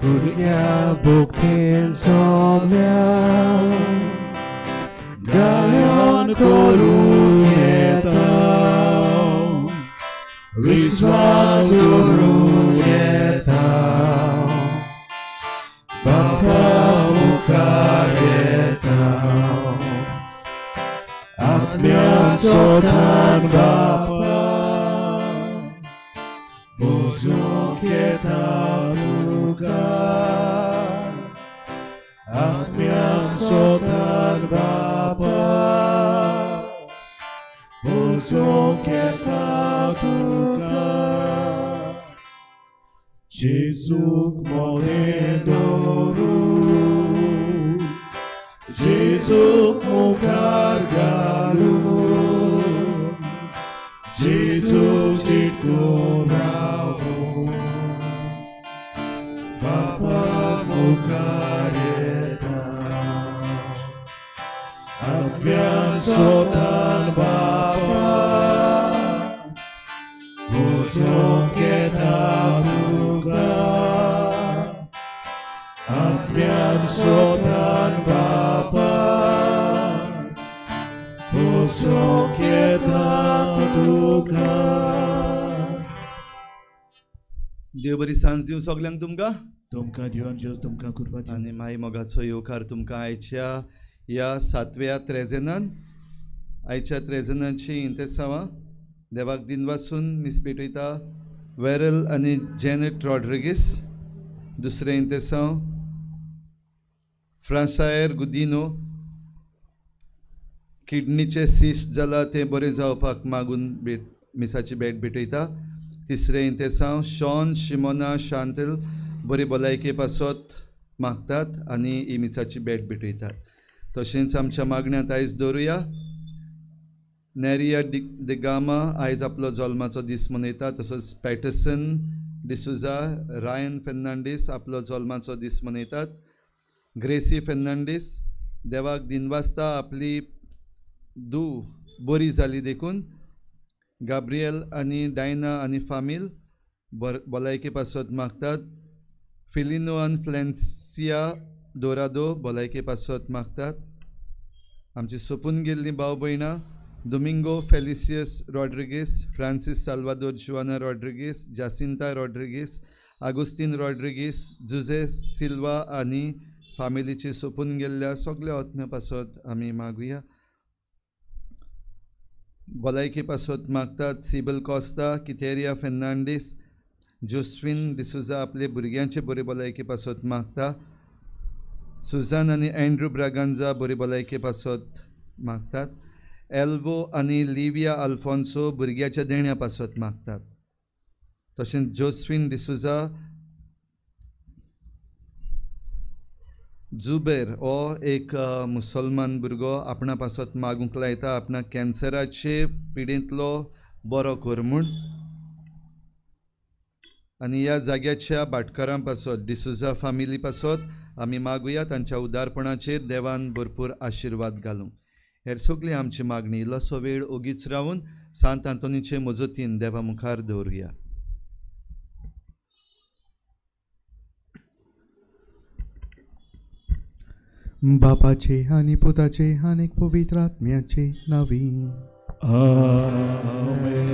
भुरग्या भोगतेन सोंपल्या गायन करूं येता विश्वास दवरूं येता बापा मुखार येता आत्म्या सोतान बापा पोजूंक येता तुका आत्म्या सोतान बापा पोजूंक येता तुका जेजूक मोने दवरून जेजूक मुखार घालून जेजूक चिटकून रावून बापा मुखार येता आत्म्या सोतान बापा पोजूंक येता तुका आत्म्यान सोतान बापा पोजूंक येता तुका. देव बरी सांज दिवं सगल्यांक तुमकां. तुमकां दिवन जेव तुमकां कृपा दिवं. आनी माई मोगाचो येवकार तुमकां आयच्या ह्या सातव्या त्रेजेनान आयच्या त्रेजेनाची इंतेसांवां देवाक दिनवासून मीस पेटयता वेरल आनी जेनेट रॉड्रिगीस. दुसरें इंतेसांव फ्रांसायर गुदिनो किडनीचे सिस्ट जाला तें बरें जावपाक मागून भेट मिसाची भेट भेटयता. तिसरें इंतेसांव शॉन शिमोना शांतल बरी भलायके पासत मागतात आनी ही मिसाची भेट भेटयतात. तशेंच आमच्या मागण्यांत आयज दवरुया नेरिया डिगामा आयज आपलो जल्माचो दीस मनयता. तसोच पॅटसन डिसुजा रायन फेर्नांडीस आपलो जल्माचो दीस मनयतात. ग्रेसी फेर्नांडीस देवाक दिनवासता आपली धूव बरी जाली देखून. गाब्रियल आनी डायना आनी फामील भलायके पासत मागतात. फिलिनो आनी फ्लॅन्सिया दोरादो भलायके पासत मागतात. आमची सोंपून गेल्लीं भाव भयणां Domingo Felicius Rodrigues, Francis Salvador Juana Rodrigues, Jacinta Rodrigues, Agustin Rodrigues, Jose Silva आनी फामिलीची सोंपून गेल्ल्या सगल्या आत्म्या पासत आमी मागुया. भलायके पासत मागतात सिबल कॉस्ता, कितेरिया फेर्नांडीस, जोस्विन डिसुजा आपले भुरग्यांचे बरे भलायके पासत मागता. सुजान आनी एंड्रू ब्रागांजा बरी भलायके पासत मागतात. एल्वो आनी लिविया आल्फोन्सो भुरग्याच्या देण्या पासत मागतात. तशेंच जोस्विन डिसुजा जुबेर हो एक मुसलमान भुरगो आपणा पासत मागूंक लायता आपणा कॅन्सराचे पिडेंतलो बरो कर म्हूण. आनी ह्या जाग्याच्या भाटकारां पासत डिसुजा फामिली पासत आमी मागुया तांच्या उदारपणाचेर देवान भरपूर आशिर्वाद घालूं. हेर सगळी आमची मागणी इल्लोसो वेळ ओगीच रावन सांत आंतोनीचे मजतीन देवा मुखार दवरुया. बापाचे आनी पुताचे आनी पवित्र आत्म्याचे नांवी आमेन.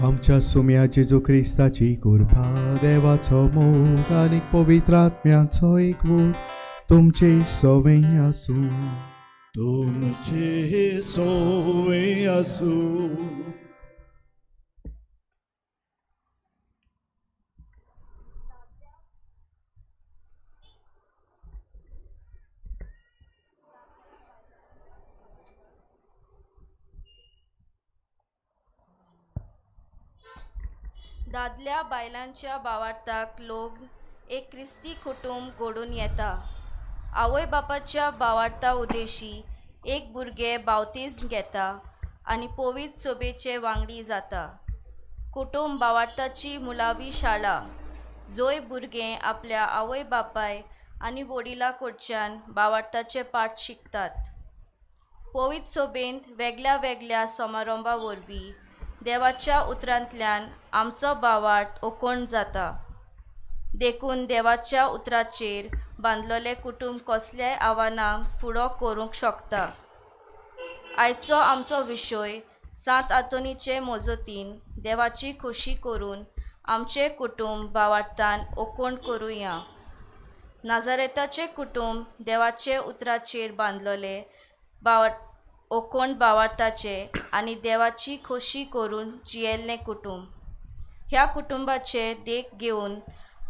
आमच्या सुम्या जेजू क्रिस्ताची कृपा, देवाचो मोग आनी पवित्र आत्म्याचो एकवट तुमचे सवें आसूं. तुमचे सवें आसूं. दादल्या बायलांच्या भावार्थाक लोक एक क्रिस्ती कुटुंब घडून येता. आवय बापाच्या भावार्था उद्देशी एक भुरगें बावतिज्म घेता आनी पवित्र सोबेचे वांगडी जाता. कुटुंब भावार्थाची मुळावी शाळा जंय भुरगें आपल्या आवय बापाय आनी वडिलां कडच्यान भावार्थाचे पाठ शिकतात. पवित्र सोबेंत वेगळ्या वेगळ्या समारंभा वरवीं देवाच्या उतरांतल्यान आमचो भावार्थ ओकोण जाता. देखून देवाच्या उतराचेर बांदलेलें कुटुंब कसल्याय आव्हानांक फुडो करूंक शकता. आयचो आमचो विशय सांत आंतोनीचे मजतीन देवाची खोशी करून आमचें कुटुंब भावार्थान ओकोण करुया. नाजारेताचें कुटुंब देवाचे उतराचेर बांदलेलें ओकोण भावार्थाचें आनी देवाची खोशी करून जियेल्लें कुटुंब. ह्या कुटुंबाचे देख घेवन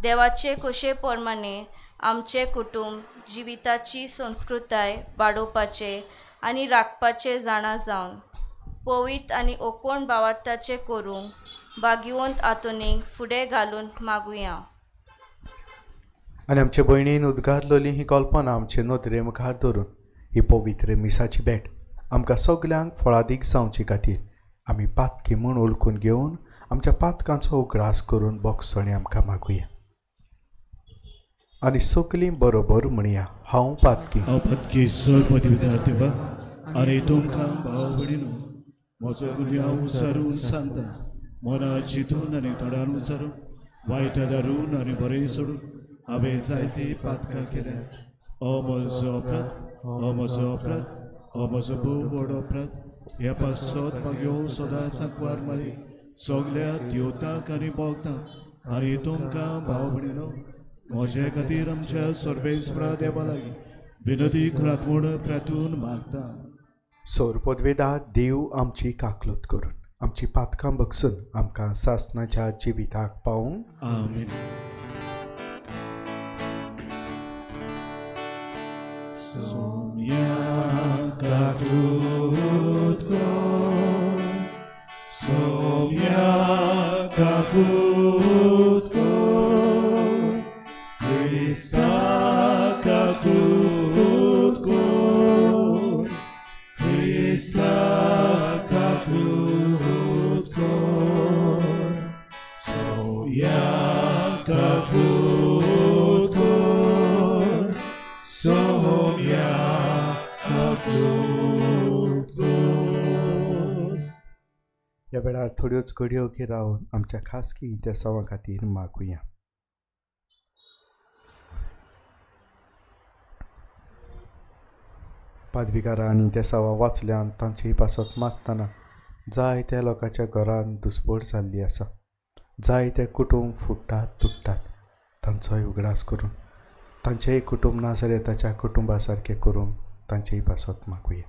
देवाचे खोशे प्रमाणे आमचें कुटुंब जिविताची संस्कृताय वाडोवपाचें आनी राखपाचें जाणा जावन पवित्र आनी ओकोण भावार्थाचें करूंक भाग्यवंत आंतोनीक फुडें घालून मागुया. आनी आमचे भयणीन उद्गारलेली ही कल्पना आमचे नदरे मुखार धरून ही पवित्र मिसाची भेट आमकां सगल्यांक फळादीक जावचे खातीर आमी पातकी म्हूण वळखून घेवन आमच्या पातकांचो उगडास करून बोगसणी आमकां मागुया. आनी सगलीं बरोबर म्हणया, हांव पातकी. हांव पातकी सर पदवीदार देवा आनी तुमकां भाव भयणीनो म्हजो गुन्यांव उचारून सांगता. मना चिंतून आनी तोंडान उचारून वायट दारून आनी बरें सोडून हांवें जायते पातकां केल्या. हो म्हजो अपराध, हो म्हजो अपराध, हो म्हजो भोव व्हड अपराध. ह्या पासत मागीर सदांच आंकवार मारी सगल्या देवतांक आनी भोगतांक आनी तुमकां भाव भयणीनो म्हजे खातीर आमच्या सर्वेस्परा देवा लागीं विनती करात म्हूण प्रार्थून मागता. सोर पदवेदार देव आमची काकलूत करून आमची पातकां बगसून आमकां सासणाच्या जिविताक पावूंक. आमेन. सोम्या काकलूत कर, सोम्या काकलूत कर, क्रिस्ता काकलूत कर, क्रिस्ता काकलूत कर, सोम्या काकलूत कर, सोम्या काकलूत कर. ह्या वेळार थोड्योच घडयो रावन आमच्या खासगी इतिहासां खातीर मागुया. पादविकारां आनी इतिहासां वाचल्यान तांचे पासत मागतना जायत्या लोकांच्या घरान दुस्पोट जाल्ली आसा. जायते कुटुंब फुट्टात तुट्टात. तांचोय उगडास करून तांचेय कुटुंब नाजारेताच्या कुटुंबा सारकें करून तांचेय पासत मागुया.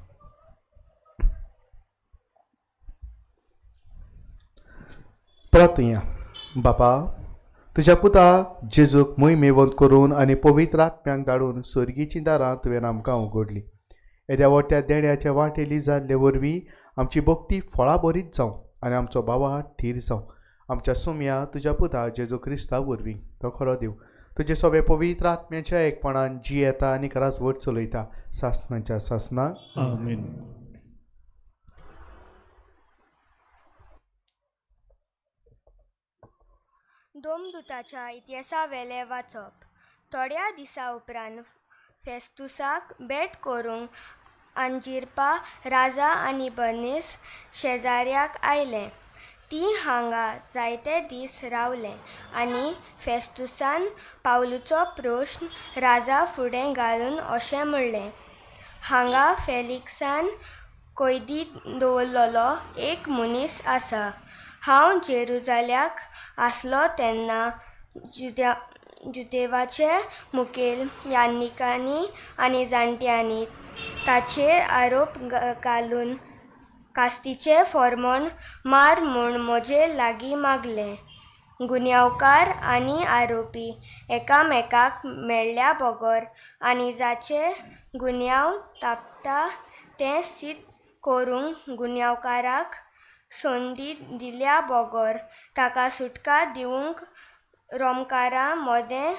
प्रार्थुया. बापा, तुज्या पुताक जेजूक मोहिमेवंत करून आनी पवित्र आत्म्याक धाडून सर्गीचीं दारां तुवें आमकां उगडलीं. येद्या व्हडल्या देण्याचे वाटेली जाल्ले वरवीं आमची भक्ती फळां बरीच जावं आनी आमचो भावार्थ थीर जावं. आमच्या सुमया तुज्या पुता जेजू क्रिस्ता वरवीं, तो खरो देव, तुजे सगळे पवित्र आत्म्याच्या एकपणान जियेता आनी राजवट चलयता सासणाच्या सासणाक. आमेन. दोमदूताच्या इतिहासावेलें वाचप. थोड्या दिसा उपरांत फेस्तुसाक भेट करूंक अंजिरपा राजा आनी बर्नीस शेजाऱ्याक आयले. तीं हांगा जायते दीस रावले आनी फेस्तुसान पावलूचो प्रश्न राजा फुडें घालून अशें म्हणलें, हांगा फेलिक्सान कैदी दवरलेलो एक मनीस आसा. हांव जेरुजाल्याक आसलो तेन्ना जुदेवाचे मुखेल याज्ञिकांनी आनी जाणट्यांनी ताचेर आरोप घालून कास्तीचें फॉर्मोन मार म्हूण म्हजे लागीं मागलें. गुन्यांवकार आनी आरोपी एकामेकाक मेळ्ळ्या बगर आनी जाचे गुन्यांव तापता तें सिद्ध करूंक गुन्यांवकाराक संदी दिल्या बगर ताका सुटका दिवंक रोमकारां मदें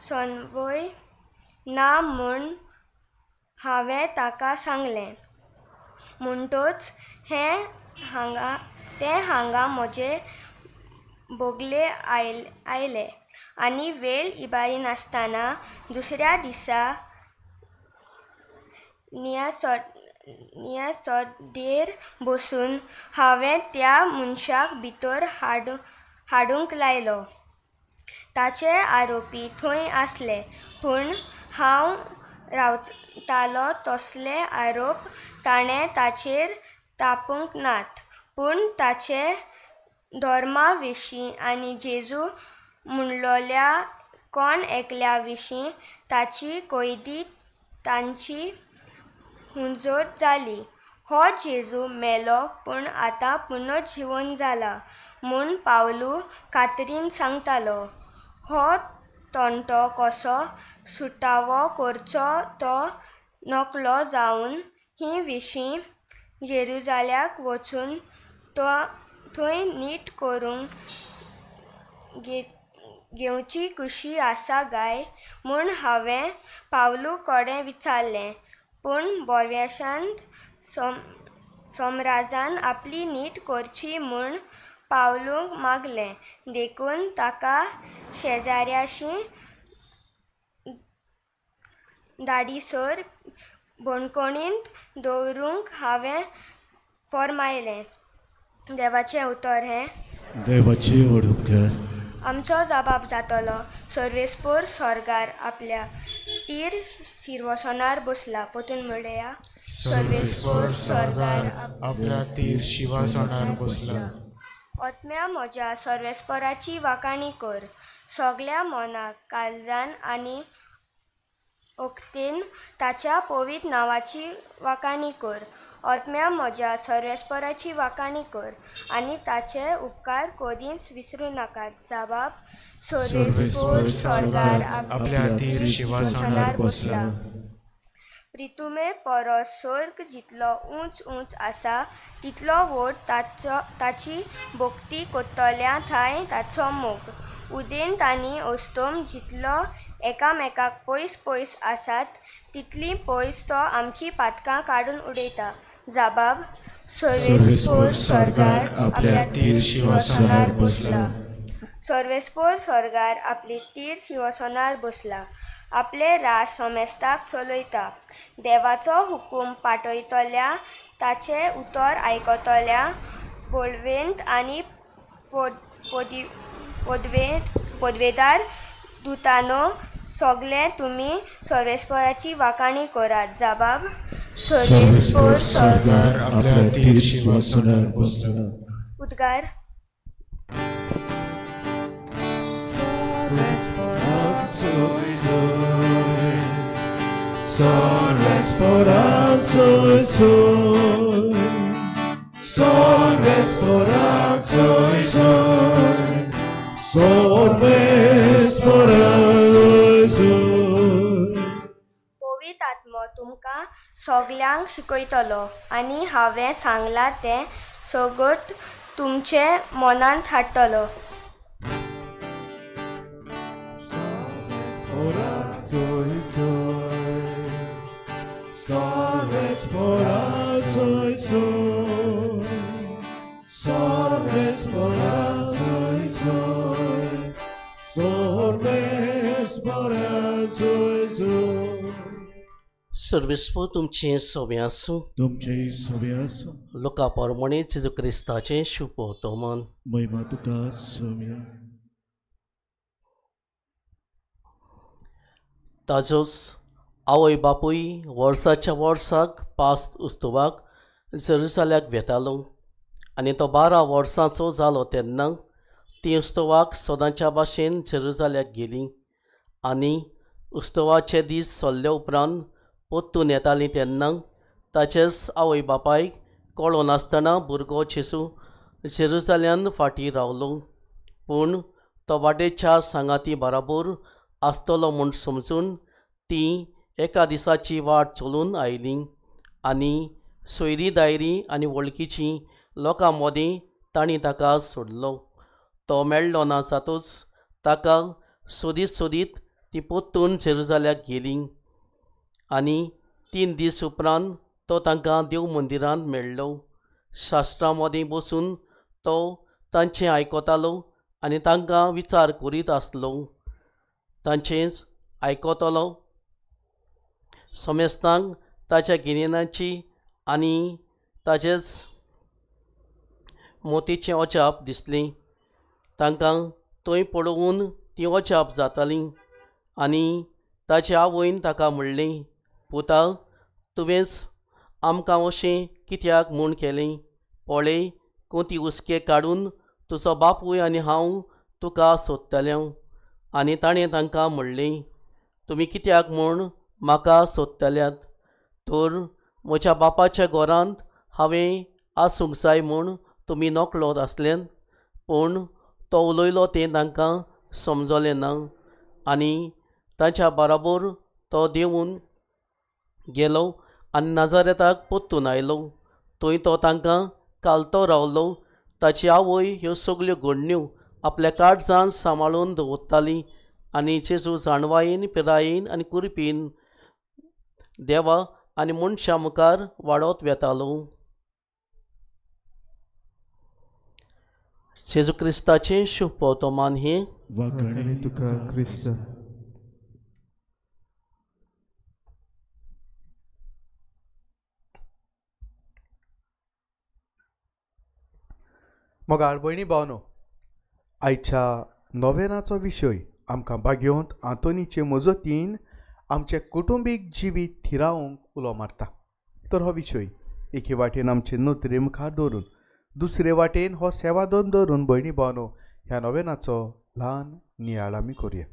संवय ना म्हूण हांवें ताका सांगलें. म्हणटच तें हांगा म्हजे बोगले आयले आनी वेळ इबारिनासतना दुसऱ्या दिसा नियासोडेर बसून हांवें त्या मनशाक भितर हाडूंक लायलो. ताचे आरोपी थंय आसले, पूण हांव रावतालो तसले आरोप ताणें ताचेर तापूंक नात, पूण ताचे धर्मा विशीं आनी जेजू म्हणलोल्या कोण एकल्या विशीं ताची कोयदी तांची हुंजोट जाली. हो जेजू मेलो पूण आतां पुनर्जिवन जाला म्हूण पावलू खात्रीन सांगतालो. हो तंटो कसो सुटावो करचो तो नकलो जावन ही विशीं जेरुजाल्याक वचून तो थंय नीट करूंक घेवची खुशी आसा काय म्हूण हांवें पावलू कडेन विचारलें, पूण बोरव्याशांत सोमराजान आपली नीट करची म्हूण पावलूंक मागलें, देखून ताका शेजाऱ्याशी धाडीसर बणकोणींत दवरूंक हांवें फॉर्मायलें. देवाचें उतर हें. देवाचे व्हड उपकार. आमचो जबाब जातलो. सर्वेस्पोर स्वर्गार आपल्या तीर शिरवसनार बसला. परतून म्हणया, सर्वेस्पोर स्वर्गार आपल्या तीर शिवासनार बसला. आत्म्या म्हज्या सर्वेस्पराची वाखाणी कर. सगल्या मनाक काळजान आनी ओक्तेन ताच्या पवित्र नांवाची वाखाणी कर. आत्म्या म्हज्या सर्वेस्पराची वाखाणी कर आनी ताचे उपकार कदींच विसरूं नाकात. जबाब सर्वेस्पोर स्वर्गार आपल्या तीर शिवासनार बसला. प्रितुमे परस स्वर्ग जितलो उंच उंच आसा तितलो व्हड ताची भक्ती करतल्या थंय ताचो मोग. उदेंत आनी अस्तम जितलो एकामेकाक पयस पयस आसात तितली पयस तो आमची पातकां काडून उडयता. जबाब सर्वेस्पोर स्वर्गार आपल्या तीर शिवासनार बसला. सर्वेस्पोर स्वर्गार आपली तीर शिवासनार बसला. आपले राज समेस्ताक चलयता. देवाचो हुकूम पाठयतल्या ताचें उतर आयकतल्या बोळवेंत आनी पदवेदार दुतानो सगळे तुमी सर्वेस्पराची वाखाणी करात. जबाब सर्वेस्पोर स्वर्गार आपल्या तीर शिवासनार बसला. उद्गार. पवित्र आत्मो तुमकां सगल्यांक शिकयतलो आनी हांवें सांगलां तें सगट तुमचे मनांत हाडटलो. सर्वेस्पोर तुमचें सोबें आसूं. तुमचें सोबें आसूं. लोका परमणे जेजू क्रिस्ताचें शुभ वर्तमान. महिमा तुका सोम्या. ताजोच आवय बापूय वर्साच्या वर्साक पास उत्सवाक जेरुजाल्याक वेतालो आनी तो 12 वर्सांचो जालो तेन्ना ती उत्सवाक सदांच्या भाशेन जेरुजाल्याक गेली आनी उत्सवाचे दीस सोल्ले उपरांत परतून येताली तेन्ना ताचेच आवय बापायक कळो नासतना भुरगो जेजू जेरुजाल्यान फाटीं रावलो, पूण तो वाटेच्या सांगाती बराबर आसतलो म्हूण समजून ती एका दिसाची वाट चलून आयली आनी सोयरी दायरी आनी वळखीची लोकां मदीं तांणी ताका सोडलो. तो मेळ्ळो ना जातूच ताका सोदीत सोदीत ती परतून जेरुजाल्याक गेली आनी 3 दीस उपरांत तो तांकां देव मंदिरांत मेळ्ळो. शास्त्रां मदीं बसून तो तांचें आयकतालो आनी तांकां विचार करीत आसलो. तांचेंच आयकतलो समेस्तांक ताच्या गिन्यानाची आनी ताचेच मोतीचें अजाप दिसलें. तांकां थंय पळोवन तीं अजाप जातालीं. आनी ताचे आवयन ताका म्हणलें, पुता, तुवेंच आमकां अशें कित्याक म्हूण केलें? पळय, कोती हुस्के काडून तुजो बापूय आनी हांव तुका सोदतलें. आनी ताणें तांकां म्हणलें, तुमी कित्याक म्हूण म्हाका सोदतल्यात? तर म्हज्या बापाच्या घरांत हांवें आसूंक जाय म्हूण तुमी नकळत आसले. पूण तो उलयलो तें तांकां समजलें ना. आनी ताच्या बराबर तो देंवून गेलो आनी नाजारेताक परतून आयलो. थंय तो तांकां कालतो रावलो. ताची आवय ह्यो सगल्यो घडण्यो आपल्या काळजान सांबाळून दवरताली. आनी जेजू जाणवायेन, पिरायेन आनी कुरपीन देवा आनी मनशां मुखार वाडत वेतालो. जेजू क्रिस्ताचें शुभ वर्तमान हें. वाखाणे तुका क्रिस्त. मोगाळ भयणी भावनो, आयच्या नोवेनाचो विशय आमकां भाग्योंत आंतोनीचे मजतीन आमचें कुटुंबीक जिवीत थिरावंक उलो मारता. तर हो विशय एके वाटेन आमचे नदरे मुखार दवरून, दुसरे वाटेन हो सेवादोन दवरून भयणी भावनो ह्या नोवेनाचो ल्हान नियाळ आमी करुया.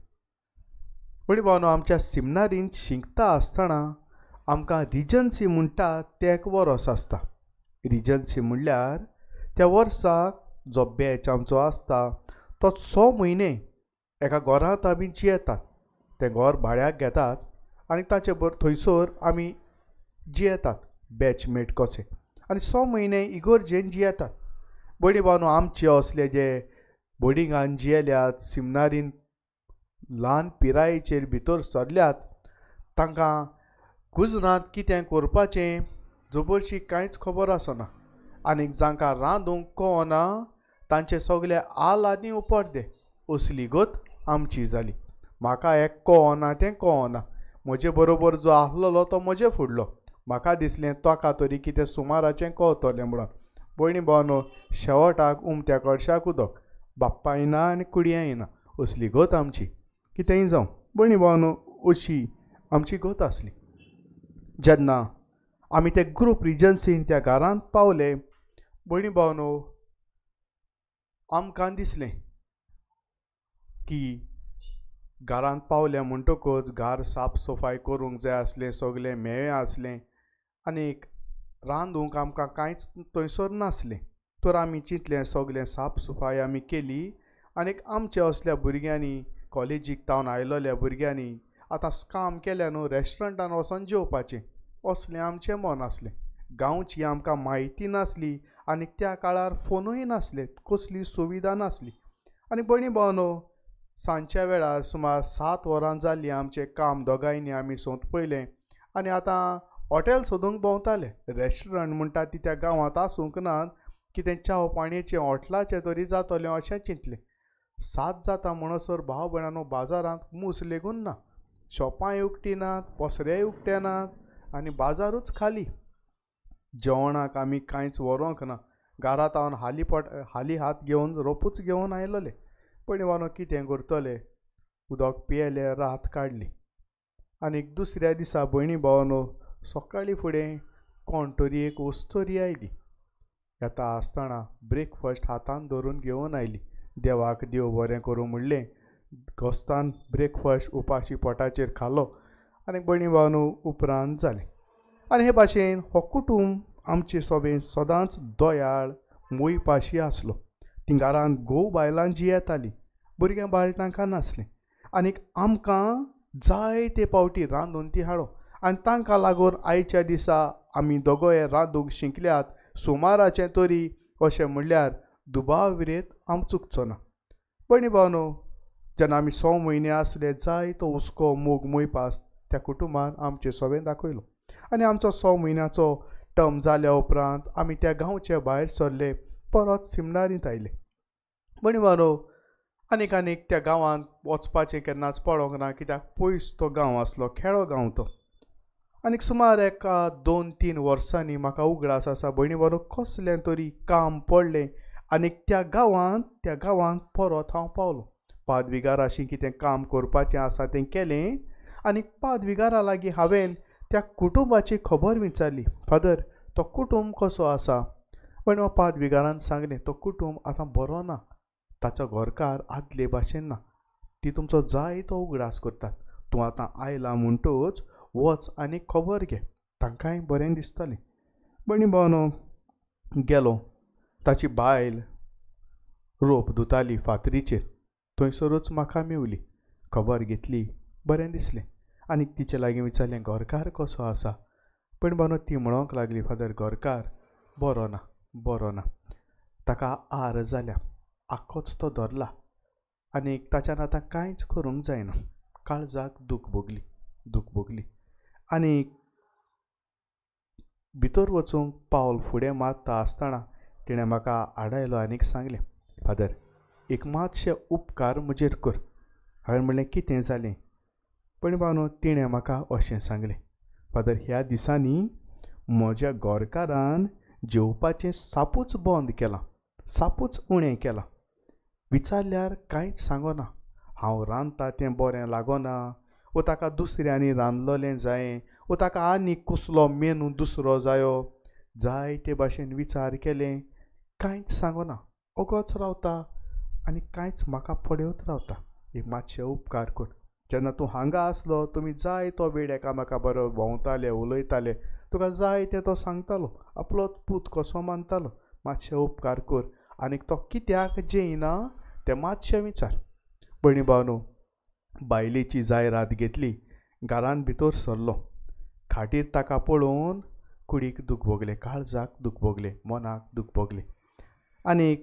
भयणी भावनो, आमच्या सिमनारींत शिकता आसतना आमकां रिजन्सी म्हणटा तें एक वरस आसता. रिजन्सी म्हणल्यार त्या वर्साक जो बॅच आमचो आसता तो 6 म्हयने एका घरांत आमी जियेतात. तें घर भाड्याक घेतात आनी ताचे थंयसर आमी जियेतात बॅचमेट कशे, आनी 6 म्हयने इगोर्जेन जियेतात. भयणी भावनो, आमचे असले जे बोर्डिंगान जियेल्यात, सिमनारीन ल्हान पिरायेचेर भितर सरल्यात, तांकां गुजरांत कितें करपाचें जबरशी कांयच खबर आसना. आनी जांकां रांदूंक कळना तांचे सगळे आल आनी उपरदे. असली गत आमची जाली. म्हाका एक कळना तें कळना, म्हजे बरोबर जो आहलोलो तो म्हजे फुडलो. म्हाका दिसलें ताका तरी कितें सुमाराचें कळटलें म्हणून. भयणी भावनो, शेवटाक उमत्या कळशाक उदक, बाप्पाय ना आनी कुडयांय ना. असली गत आमची. कितेंय जावं भयणी भावनो, अशी आमची गत आसली. जेन्ना आमी ते ग्रूप रिजन्सीन त्या घरांत पावले, भयणी भावनो, आमकां दिसलें की घरांत पावले म्हणटकच घर साफ सफाय करूंक जाय आसलें, सगळें म्हेळें आसलें आनीक रांदूंक आमकां कांयच थंयसर नासलें. तर आमी चिंतलें सगळें साफ सफाय आमी केली आनीक आमच्या असल्या भुरग्यांनी, कॉलेजीक तावन आयलोल्या भुरग्यांनी आतां काम केलें न्हू, रेस्टॉरंटान वचोन जेवपाचें असलें आमचें मन आसलें. गांवची आमकां म्हायती नासली आनी त्या काळार फोनूय नासले, कसली सुविधा नासली. आनी भयणी भावनो, सांजच्या वेळार सुमार 7 वरां जालीं आमचें काम दोगांयनी आमी सोंत पयलें आनी आतां हॉटेल सोदूंक भोंवताले. रेस्टॉरंट म्हणटा ती त्या गांवांत आसूंक ना, कितें च्याव पाणयेचें हॉटलाचें तरी जातलें अशें चिंतलें. 7 जाता म्हणसर भाव भयणांनो बाजारांत मूस लेगून ना, शॉपांय उक्ती नात, पसरेय उक्ते नात आनी बाजारूच खाली. जेवणाक आमी कांयच व्हरोंक ना, घरांत हांव हाली पोट हाली हात घेवन रोपूच घेवन आयलोले. भयणी भावनो, कितें करतले, उदक पियेले, रात काडली. आनी दुसऱ्या दिसा भयणी भावनो सकाळीं फुडें कोण तरी एक वस्तोरी आयली. येता आसतना ब्रेकफास्ट हातान धरून घेवन आयली. देवाक देव बरें करूं म्हणलें, गोस्तान ब्रेकफास्ट उपाशी पोटाचेर खालो आनी भयणी भावनो उपरांत जालें. आनी हे भाशेन हो कुटूंब आमचे सोबेन सदांच दयाळ मोयपाशी आसलो. ती घरांत घोव बायलां जियेतालीं, भुरग्यां बाळ तांकां नासलें आनीक आमकां जाय ते पावटी रांदून ती हाडो. आनी तांकां लागून आयच्या दिसा आमी दोगोय रांदूंक शिकल्यात सुमाराचें तरी, अशें म्हणल्यार दुबाव विरेत आम चुकचो ना. भयणी भावनो, जेन्ना आमी 6 म्हयने आसले, जाय तो हुस्को मोग मोयपास त्या कुटुंबान आमचे सोबेन दाखयलो. आनी आमचो 6 म्हयन्याचो टर्म जाल्या उपरांत आमी त्या गांवचे भायर सरले, परत सिमनारींत आयले. भयणी भावनो, आनीक आनीक त्या गांवांत वचपाचें केन्नाच पडोंक ना, कित्याक पयस तो गांव आसलो, खेडो गांव तो. आनीक सुमार एका 2-3 वर्सांनी म्हाका उगडास आसा भयणी भावनो, कसलें तरी काम पडलें आनीक त्या गांवांत परत हांव पावलो. पादविगाराशी कितें काम करपाचें आसा तें केलें आनी पादविगारा लागीं हांवें त्या कुटुंबाची खबर विचारली, फादर तो कुटुंब कसो आसा? पण पादविगारान सांगलें तो कुटुंब आतां बरो ना, ताचो घरकार आदले भाशेन ना, ती तुमचो जाय तो उगडास करतात, तूं आतां आयला म्हणटच वच आनी खबर घे. तांकांय बरें दिसतालें. भयणी भावांनो गेलो, ताची बायल रोप धुताली फातरीचेर, थंयसरूच म्हाका मेवली, खबर घेतली, बरें दिसलें आनी तिचे लागीं विचारलें घरकार कसो आसा? पण भावांनो ती म्हणोंक लागली, फादर घरकार बरो ना, बरो ना, ताका आर जाल्या, आख्खोच तो धरला आनी ताच्यान आतां कांयच करूंक जायना. काळजाक दूख भोगली, दूख भोगली आनी भितर वचूंक पावल फुडें मारता आसतना तिणें म्हाका आडायलो आनीक सांगलें, फादर एक मातशें उपकार म्हजेर कर. हांवें म्हणलें कितें जालें? पण भावांनो तिणें म्हाका अशें सांगलें, फादर ह्या दिसांनी म्हज्या घरकारान जेवपाचें सापूच बंद केलां, सापूच उणें केलां, विचारल्यार कांयच सांगना, हांव रांदता तें बरें लागना, वो ताका दुसऱ्यांनी रांदलोलें जायें, वो ताका आनी कसलो मेनू दुसरो जायो, जाय ते भाशेन विचार केलें, कांयच सांगना, ओगोच रावता आनी कांयच म्हाका पळयत रावता. एक मातशें उपकार कर, जेन्ना तूं हांगा आसलो तुमी जाय तो वेळ एकामेका बरोबर भोंवताले, उलयताले, तुका जाय तें तो सांगतालो, आपलो पूत कसो मानतालो, मातशें उपकार कर आनीक तो कित्याक जेयना तें मातशें विचार. भयणी भावांनो बायलेची जायरात घेतली, घरान भितर सरलो, खाटीर ताका पळोवन कुडीक दूख भोगलें, काळजाक दूख भोगलें, मनाक दूख भोगलें आनी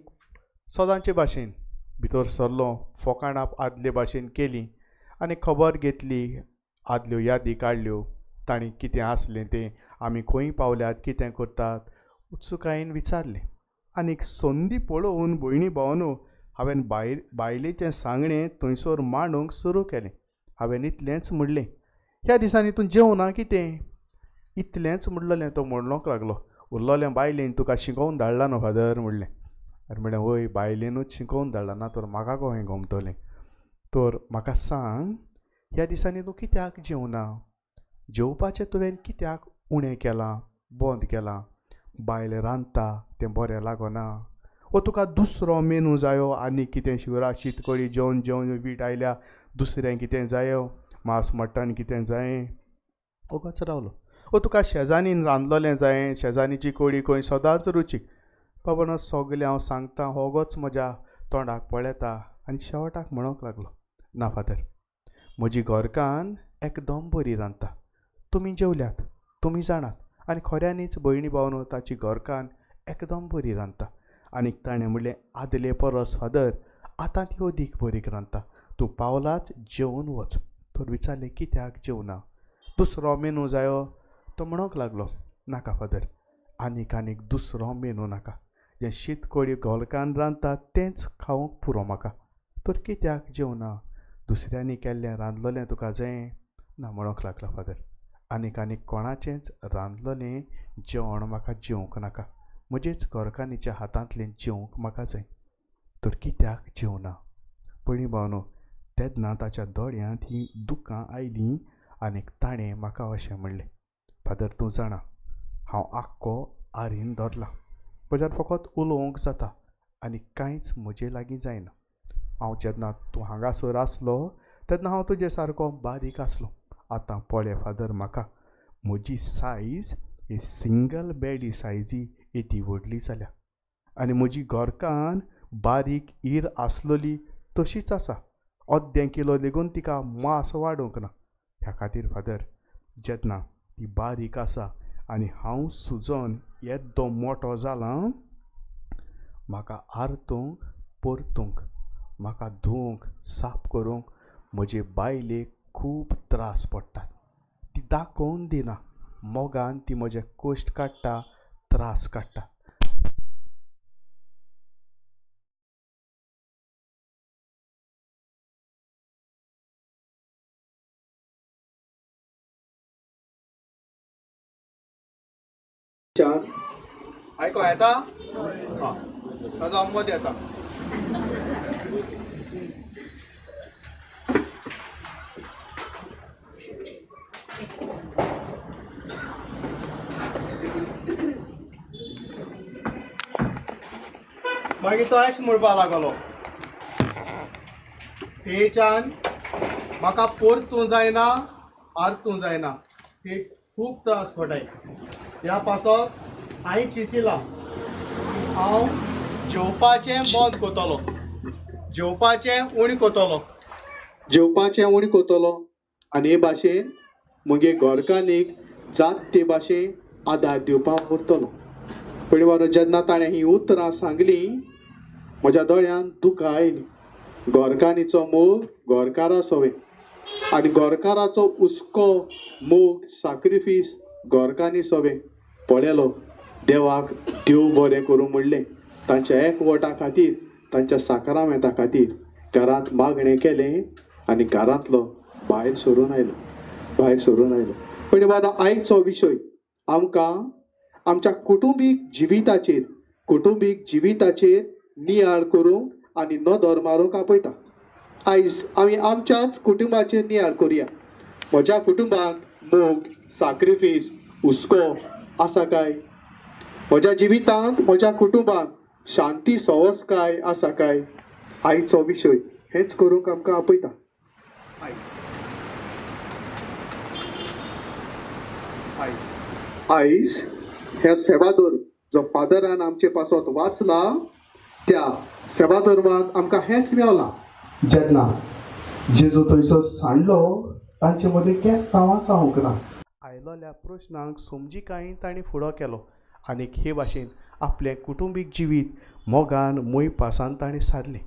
सदांचे भाशेन भितर सरलो, फोकाणां आदले भाशेन केली आनी खबर घेतली, आदल्यो यादी काडल्यो, तांणी कितें आसलें तें, आमी खंय पावल्यात, कितें करतात, उत्सुकायेन विचारलें. आनीक संदी पळोवन भयणी भावांनो हांवें बायलेचें सांगणें थंयसर मांडूंक सुरू केलें. हांवें इतलेंच म्हणलें, ह्या दिसांनी तूं जेवना कितें? इतलेंच म्हणलें, तो म्हणलोंक लागलो, उरलोलें बायलेन तुका शिकोवन धाडला न्हू फादर म्हणलें. आनी म्हणलें वय बायलेनूच शिकोवन धाडला, ना तर म्हाका कशें गमतलें? तर म्हाका सांग ह्या दिसांनी तूं कित्याक जेवना? जेवपाचें तुवें कित्याक उणें केलां, बंद केलां? बायल रांदता तें बरें लागना, वो तुका दुसरो मेनू जायो आनी कितें शिवरा शीत कडी जेवन जेवन वीट आयल्या, दुसरें कितें जायो, मांस मटण कितें जायें? ओगोच रावलो. वो तुका शेजानीन रांदलोलें जायें, शेजानीची कडी खंय सदांच रुचीक. बाबानो सगलें हांव सांगता, होगोच म्हज्या तोंडाक पळयता आनी शेवटाक म्हणोंक लागलो, ना फादर म्हजी घरकान्न एकदम बरी रांदता, तुमी जेवल्यात, तुमी जाणात, आनी खऱ्यांनीच भयणी भावांनो ताची घरकान्न एकदम बरी रांदता. आनीक ताणें म्हणलें आदले परस फादर आतां ती अदीक बरी रांदता, तूं पावलाच जेवन वच. तर विचारलें कित्याक जेवना, दुसरो मेनू जायो? तो म्हणोंक लागलो, नाका फादर आनीक आनीक दुसरो मेनू नाका, जें शीत कडी घरकान्न रांदता तेंच खावंक पुरो म्हाका. तर कित्याक जेवना, दुसऱ्यांनी केल्लें रांदलोलें तुका जायें? ना म्हणोंक लागला फादर, आनीक आनीक कोणाचेंच रांदलोलें जेवण म्हाका जेवंक नाका, म्हजेच घरकान्नीच्या हातांतलें जेवंक म्हाका जाय. तर कित्याक जेवना? भयणी भावांनो तेन्ना ताच्या दोळ्यांत हीं दुकां आयलीं आनीक ताणें म्हाका अशें म्हणलें, फादर तूं जाणा हांव आख्खो आरीन धरला, म्हज्यान फकत उलोवंक जाता आनी कांयच म्हजे लागीं जायना. हांव जेन्ना तूं हांगासर आसलो तेन्ना हांव तुजे सारको बारीक आसलो, आतां पळय फादर म्हाका म्हजी सायज ही सिंगल बेडी सायजी येदी व्हडली जाल्या आनी म्हजी घरकान्न बारीक इर आसलोली तशीच आसा, अर्दें किलो लेगून तिका मांस वाडोवंक ना. ह्या खातीर फादर जेन्ना ती बारीक आसा आनी हांव सुजोन येद्दो मोटो जाला, म्हाका आरतूंक परतूंक, म्हाका धुवंक साफ करूंक म्हजे बायलेक खूब त्रास पडटात, ती दाखोवन दिना, मोगान ती म्हजे कश्ट काडटा, त्रास काडटा. आयको येता? आं, ताजो अमोद येता. मागीर तो अशें म्हणपाक लागलो, तेच्यान म्हाका परतूं जायना आरतूं जायना, ते खूब त्रास पडटाय. ह्या पासत हांवें चिंतिलां हांव जेवपाचें बंद करतलो, जेवपाचें उणें करतलो, जेवपाचें उणें करतलो आनी हे भाशेन म्हगे घरकान्नीक जात ते भाशेन आदार दिवपाक उरतलो. पूण जेन्ना ताणें हीं उतरां सांगलीं म्हज्या दोळ्यान दुकां आयलीं. घरकान्नीचो मोग घरकारा सोवे आनी घरकाराचो हुस्को मोग साक्रिफीस घरकान्नी सोवे पळयलो. देवाक देव बरें करूं म्हणलें. तांच्या एकवटा खातीर, तांच्या साकरामेंता खातीर घरांत मागणें केलें आनी घरांतलो भायर सरून आयलो, भायर सरून आयलो. पण बाबा आयचो विशय आमकां आमच्या कुटुंबीक जिविताचेर, कुटुंबीक जिविताचेर नियाळ करूंक आनी नदर मारूंक आपयता. आयज आमी आमच्याच कुटुंबाचेर नियाळ करुया. म्हज्या कुटुंबांत मोग, साक्रिफीस, हुस्को आसा काय? म्हज्या जिवितांत, म्हज्या कुटुंबांत शांती सवसकाय आसा काय? आयचो विशय हेंच करूंक आमकां आपयता. आयज आयज आयज ह्या सेवाधर्म जो फादरान आमचे पासत वाचला त्या सेवाधर्मांत आमकां हेंच मेवलां. जेन्ना जेजू थंयसर सांडलो तांचे मदीं केस्तांवां जावंक ना. आयलोल्या प्रश्नांक समजिकायेन तांणी फुडो केलो आनी हे भाशेन आपलें कुटुंबीक जिवीत मोगान मोयपासान ताणें सारलें.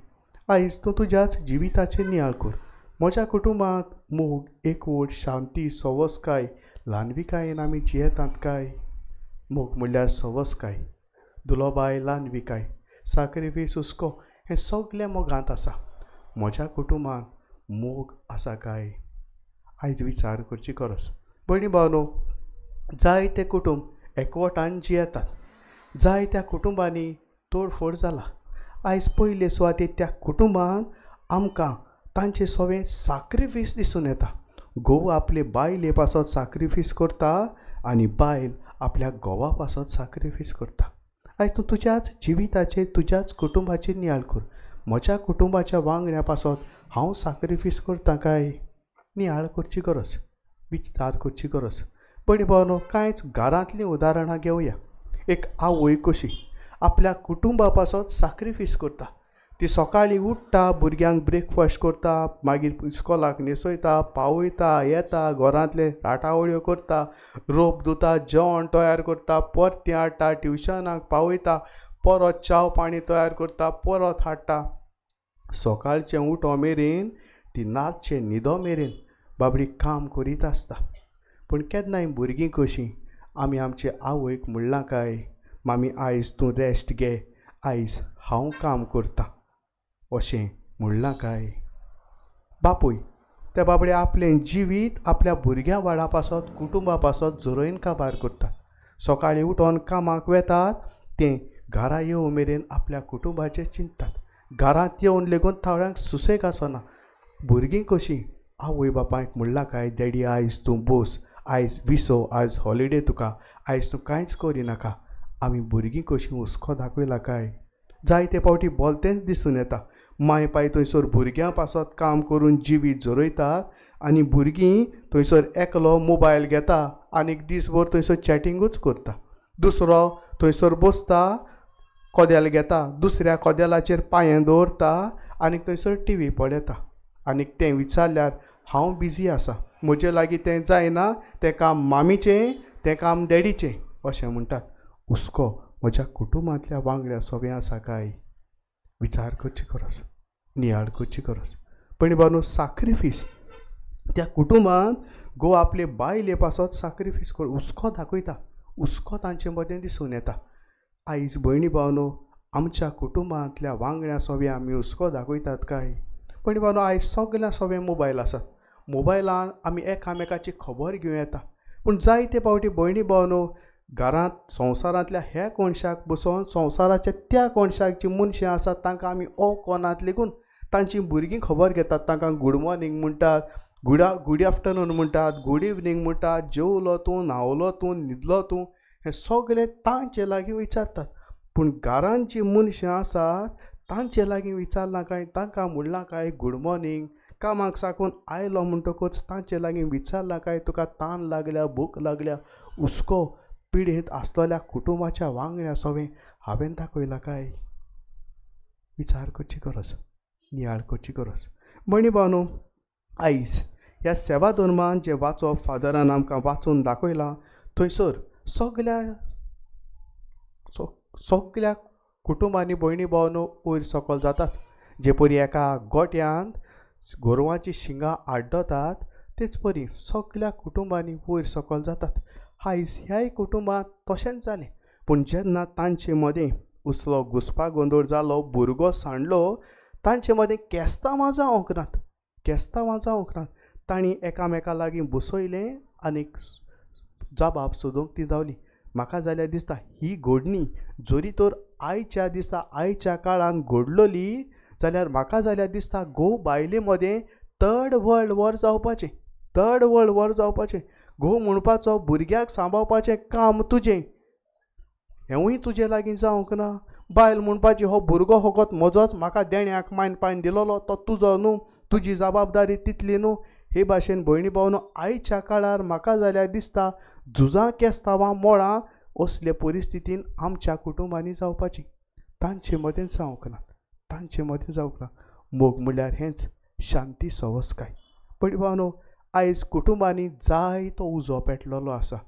आयज तूं तुज्याच जिविताचेर नियाळ कर. म्हज्या कुटुंबांत मोग, एकवट, शांती, सवसकाय, ल्हानविकायेन आमी जियेतात काय? मोग म्हणल्यार सवसकाय, दुलोबाय, ल्हानविकाय, साक्रिफीस, हुस्को हें सगलें मोगांत आसा. म्हज्या कुटुंबांत मोग आसा काय? आयज विचार करची गरज. भयणी भावनो, जायते कुटुंब एकवटान जियेतात, जायत्या कुटुंबांनी तोडफोड जाला. आयज पयले सुवातेर त्या कुटुंबान आमकां तांचे सगळें साक्रिफीस दिसून येता. घोव आपले बायले पासत साक्रिफीस करता आनी बायल आपल्या घोवा पासत साक्रिफीस करता. आयज तूं तुज्याच जिविताचेर, तुज्याच कुटुंबाचेर नियाळ कर. म्हज्या कुटुंबाच्या वांगड्या पासत हांव साक्रिफीस करता काय? नियाळ करची गरज, विचार करची गरज. भयणी भावनो, कांयच घरांतलीं उदाहरणां घेवया. एक आवय कशी आपल्या कुटुंबा पासत साक्रिफीस करता. ती सकाळीं उठ्ठा, भुरग्यांक ब्रेकफास्ट करता, मागीर इस्कॉलाक न्हेसयता, पावयता, येता, घरांतले राटावळ्यो करता, रोप धुता, जेवण तयार करता, परतें हाडटा, ट्युशनाक पावयता, परत च्याव पाणी तयार करता, परत हाडटा. सकाळचें उठो मेरेन ती नाचचें न्हिदो मेरेन बाबडी काम करीत आसता. पूण केन्नाय भुरगीं कशीं आमी आमचे आवयक म्हणलां काय, मामी आयज तूं रेस्ट घे, आयज हांव काम करता, अशें म्हणलां काय? बापूय त्या बाबडे आपलें जिवीत आपल्या भुरग्यां वाडा पासत, कुटुंबा पासत झरोयन काबार करतात. सकाळीं उठोन कामाक वेतात, तें घरा येवं मेरेन आपल्या कुटुंबाचें चिंततात. घरांत येवन लेगून थोड्यांक सुसेग आसना. भुरगीं कशीं आवय बापायक म्हणलां काय, डॅडी आयज तूं बोस, आयज विसो, आयज हॉलिडे तुका, आयज तूं कांयच करिनाका. आमी भुरगीं कशीं हुस्को दाखयला काय? जायते फावटी बोलतेंच दिसून येता. माय पाय थंयसर भुरग्यां पासत काम करून जिवीत झरयतात आनी भुरगीं थंयसर एकलो मोबायल घेता आनी दीसभर थंयसर चॅटिंगूच करता, दुसरो थंयसर बसता कदेल घेता, दुसऱ्या कदेलाचेर पांयें दवरता आनी थंयसर टिवी पळयता. आनी तें विचारल्यार हांव बिजी आसा, म्हजे लागीं तें जायना, तें काम मामीचें, तें काम डॅडीचें अशें म्हणटात. हुस्को म्हज्या कुटुंबांतल्या वांगड्या सोबें आसा काय? विचार करची गरज, नियाळ करची गरज. पण बाबा साक्रिफीस त्या कुटुंबान घोव आपले बायले पासत साक्रिफीस कर, हुस्को दाखयता, हुस्को तांचे मदें दिसून येता. आयज भयणी भावनो, आमच्या कुटुंबांतल्या वांगड्या सोबें आमी हुस्को दाखयतात काय? पण भावनो, आयज सगळ्या सोबें मोबायल आसात. मोबायलान आमी एकामेकाची खबर घेवं येता. पूण जायते फावटी भयणी भावनो घरांत संवसारांतल्या ह्या कोनशाक बसोन संवसाराच्या त्या कोनशाक जी मनशां आसात तांकां आमी ओ कोनांत लेगून तांची भुरगीं खबर घेतात. तांकां गूड मॉर्निंग म्हणटात, गुड आफ्टरनून म्हणटात, गूड इवनींग म्हणटात, जेवलो तूं, न्हांवलो तूं, न्हिदलो तूं, हें सगळें तांचे लागीं विचारतात. पूण घरान जीं मनशां आसात तांचे लागीं विचारलां काय, तांकां म्हणलां काय गूड मॉर्निंग, कामाक साकून आयलो म्हणटकूच तांचे लागीं विचारलां काय तुका तान लागल्या, भूक लागल्या, हुस्को पिडेंत आसतल्या कुटुंबाच्या वांगड्या सवें हांवें दाखयलां काय? विचार करची गरज, नियाळ करची गरज. भयणी भावनो, आयज ह्या सेवा धर्मान जें वाचप फादरान आमकां वाचून दाखयलां थंयसर सगल्या सगल्या कुटुंबांनी भयणी भावनो वयर सकयल जाताच. जे परी एका गोट्यांत गोरवांची शिंगां आड्डतात तेच परी सगल्या कुटुंबांनी वयर सकयल जातात. आयज ह्याय कुटुंबांत तशेंच जालें. पूण जेन्ना तांचे मदें उसलो घुसपा गोंदळ जालो, भुरगो सांडलो, तांचे मदें केस्तांवां जावंक नात, केस्तांवां जावंक नात. तांणी एकामेका लागीं बसयलें आनी जबाब सोदूंक ती धांवली. म्हाका जाल्यार दिसता ही घडणी जरी तर आयच्या दिसा आयच्या काळान घडलोली जाल्यार म्हाका जाल्यार दिसता घोव बायले मदें थर्ड वर्ल्ड वॉर जावपाचें, थर्ड वर्ल्ड वॉर जावपाचें. घोव म्हणपाचो भुरग्याक सांबाळपाचें काम तुजें, हेंवूय तुजे लागीं जावंक ना. बायल म्हणपाची हो भुरगो फकत म्हजोच, म्हाका देण्याक मायन पायन दिलोलो तो तुजो न्हू, तुजी जबाबदारी तितली न्हू. हे भाशेन भयणी भावनो आयच्या काळार म्हाका जाल्यार दिसता झुजां केस्तांवां मोळां असले परिस्थितीन आमच्या कुटुंबांनी जावपाची. तांचे मदें जावंक ना, तांचे मदें जावंक ना. मोग म्हणल्यार हेंच, शांती सवसकाय. भयणी भावनो, आयज कुटुंबांनी जायतो उजो पेटलेलो आसा,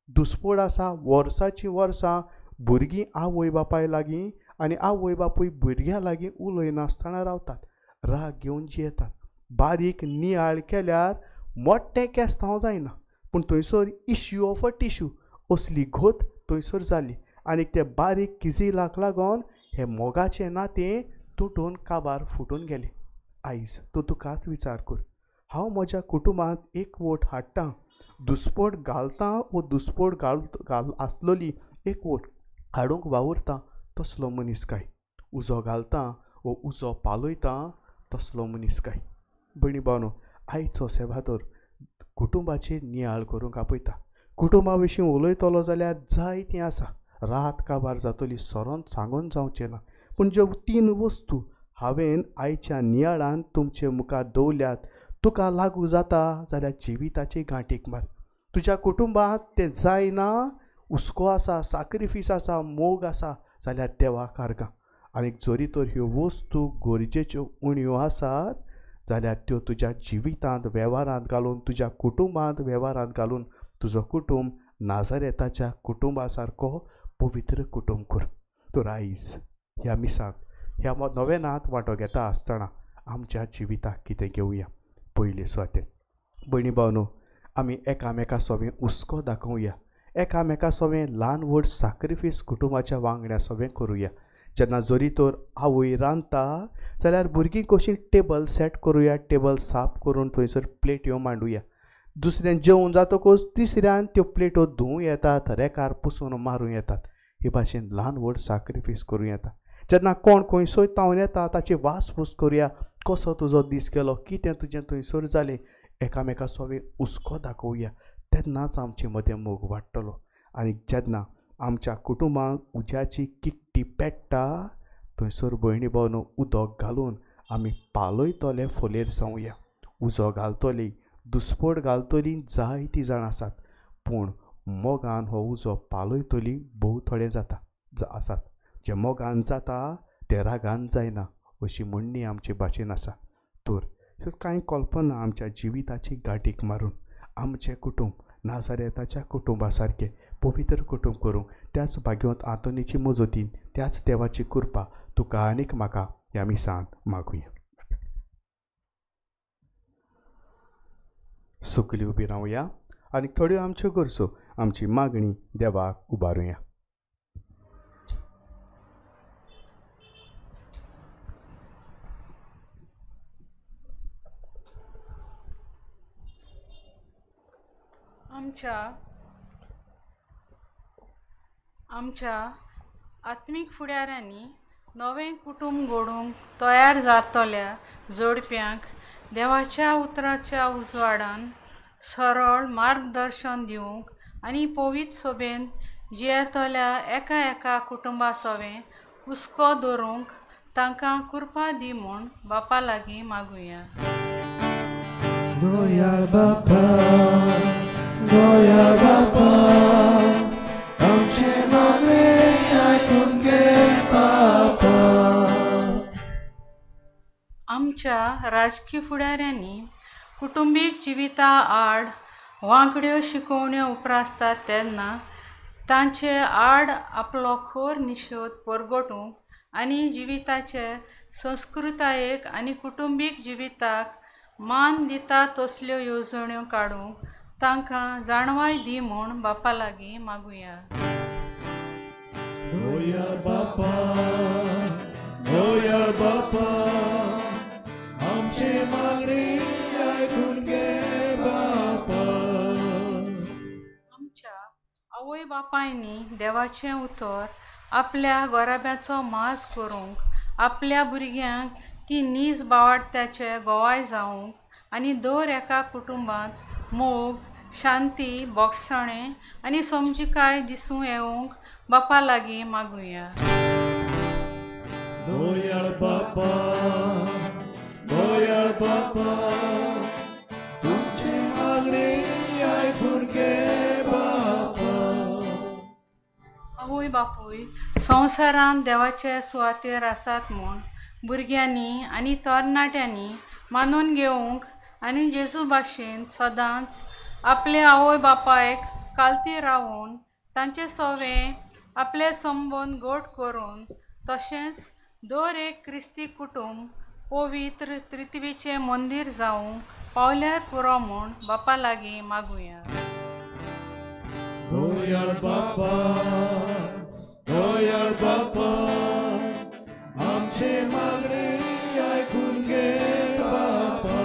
दुस्पोड आसा. वर्साचीं वर्सां भुरगीं आवय बापाय लागीं आनी आवय बापूय भुरग्यां लागीं उलयनासतना रावतात, राग घेवन जियेतात. बारीक नियाळ केल्यार मोठें केस्तांव जायना, पूण थंयसर इश्यू ऑफ अ टिश्यू असली घोत थंयसर जाली आनी ते बारीक किजिलाक लागून हे मोगाचें नातें तुटून काबार फुटून गेलें. आयज तूं तुकाच विचार कर, हांव म्हज्या कुटुंबांत एकवट हाडटां, दुस्पोट घालतां वो दुस्पोट घाल घाल आसलोली एकवट हाडूंक वावुरता तसलो मनीस काय? उजो घालता वो उजो पालयता तसलो मनीस काय? भयणी भावनो, आयचो सेवादोर कुटुंबाचेर नियाळ करूंक आपयता. कुटुंबा विशीं उलयतलो जाल्यार जायतीं आसा, रात काबार जातली, सरोन सांगून जावचें ना. पूण ज्यो तीन वस्तू हांवें आयच्या नियाळान तुमचे मुखार दवरल्यात, तुका लागू जाता जाल्यार जिविताची गांठीक मार. तुज्या कुटुंबांत तें जायना, हुस्को आसा, साक्रिफीस आसा, मोग आसा जाल्यार देवाक आर्गां. आनी जरी तर ह्यो वस्तू गरजेच्यो उण्यो आसात जाल्यार त्यो तुज्या जिवितांत वेव्हारांत घालून, तुज्या कुटुंबांत वेव्हारांत घालून तुजो कुटुंब नाजारेताच्या कुटुंबा सारको पवित्र कुटुंब कर. तर आयज ह्या मिसाक ह्या नवेनांत वांटो घेता आसतना आमच्या जिविताक कितें घेवया? पयले सुवातेर भयणी भावनो, आमी एकामेका सोवें हुस्को दाखोवया, एकामेका सोवें ल्हान व्हड साक्रिफीस कुटुंबाच्या वांगड्या सोवें करुया. जेन्ना जरी तर आवय रांदता जाल्यार भुरगीं कशीं टेबल सेट करुया, टेबल साफ करून थंयसर प्लेट्यो मांडुया. दुसऱ्यान जेवण जातकूच तिसऱ्यान त्यो प्लेट्यो धुवूं येतात, रेकार पुसून मारूं येतात. हे भाशेन ल्हान व्हड साक्रिफीस करूं येता. जेन्ना कोण खंयसर तावन येता ताची वासपूस करुया, कसो तुजो दीस गेलो, कितें तुजें थंयसर जालें, एकामेका सोवें हुस्को दाखोवया. तेन्नाच आमचे मदें मोग वाडटलो. आनी जेन्ना आमच्या कुटुंबांत उज्याची किट्टी पेट्टा थंयसर भयणी भावनो उदक घालून आमी पालयतले फोलेर जावया. उजो घालतली, दुस्पोट घालतली जायतीं जाणां आसात, पूण मोगान हो उजो पालयतली भोव थोडे जाता आसात. जे मोगान जाता ते रागान जायना अशी म्हणणी आमचे भाशेन आसा. तर ह्यो कांय कल्पना आमच्या जिविताची गांठीक मारून आमचें कुटुंब नाजारेताच्या कुटुंबा सारकें पवित्र कुटुंब करूंक त्याच भाग्यवंत आंतोनीची मजतीन त्याच देवाची कृपा तुका आनीक म्हाका ह्या मिसांत मागुया. सुकली उबी रावया आनी थोड्यो आमच्यो गरजो आमची मागणी देवाक उबारुया. आमच्या आत्मीक फुडाऱ्यांनी नवें कुटुंब घडोवंक तयार जातल्या जोडप्यांक देवाच्या उतराच्या उजवाडान सरळ मार्गदर्शन दिवंक आनी पवित्र सोबेन जियेतल्या एका एका कुटुंबा सोवें हुस्को दवरूंक तांकां कृपा दी म्हूण बापा लागीं मागुया. दयाळ बापा, दयाळ बापा, आमचें मागणें आयकून घे बापा. आमच्या राजकी फुडाऱ्यांनी कुटुंबीक जिविता आड वांकड्यो शिकोवण्यो उप्रासतात तेन्ना तांचे आड आपलो खोर निशेध परगटूंक आनी जिविताचे संस्कृतायेक आनी कुटुंबीक जिविताक मान दिता तसल्यो येवजण्यो काडूंक तांकां जाणवाय दी म्हूण बापा लागीं मागुया. दयाळ बापा, दयाळ बापा, आमचें मागणें आयकून घे बापा. आमच्या आवय बापायनी देवाचें उतर आपल्या गोराब्याचो माज करूंक, आपल्या भुरग्यांक ती नीज बावाडत्याचे गोवाय जावंक आनी दर एका कुटुंबांत मोग, शांती, बोगसणें आनी समजिकाय दिसूं येवंक बापा लागीं मागुया. दयाळ बापा, दयाळ बापा, तुमचें मागणें आयकून घे बापा. आवय बापूय संवसारांत देवाचे सुवातेर आसात म्हूण भुरग्यांनी आनी तरणाट्यांनी मानून घेवंक आनी जेजू भाशेन सदांच आपले आवय बापायक कालती रावून तांचे सोवे आपले संबंद घट करून तशेंच दर एक क्रिस्ती कुटुंब पवित्र त्रित्वीचें मंदीर जावंक पावल्यार पुरो म्हूण बापा लागीं मागुया. दयाळ बापा, दयाळ बापा, आमचें मागणें आयकून घे बापा.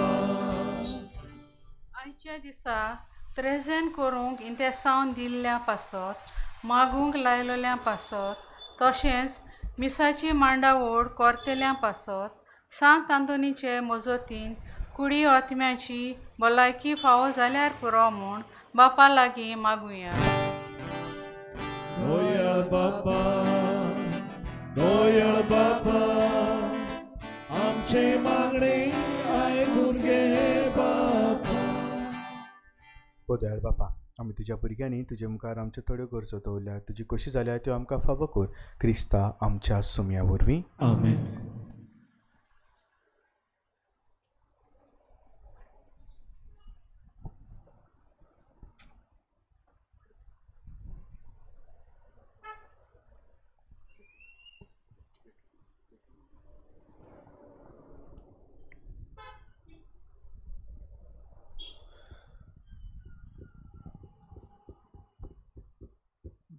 आयच्या दिसा त्रेजेन करूंक इंतेसांव दिल्ल्या पासत, मागूंक लायलोल्या पासत, तशेंच मिसाची मांडावळ करतल्या पासत सांत आंतोनीचे मजतीन कुडी आत्म्याची भलायकी फावो जाल्यार पुरो म्हूण बापा लागीं मागुया. दयाळ बापा, दयाळ बापा, आमचें मागणें आयकून घे बापा. ओ दयाळ बापा, आमी तुज्या भुरग्यांनी तुजे मुखार आमच्यो थोड्यो गरजो दवरल्या, तुजी कशी जाल्या त्यो आमकां फावो कर, क्रिस्ता आमच्या सुम्या वरवीं. आमेन.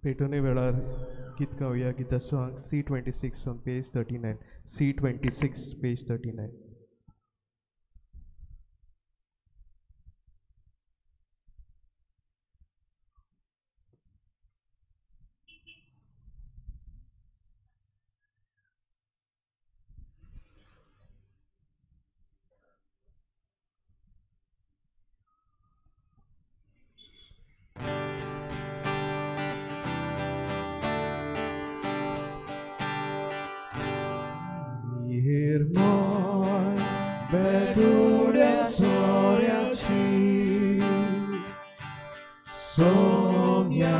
भेटवणे वेळार गीत गावया. गिताचो आंक C26 on page 39. C26 page 39. Somia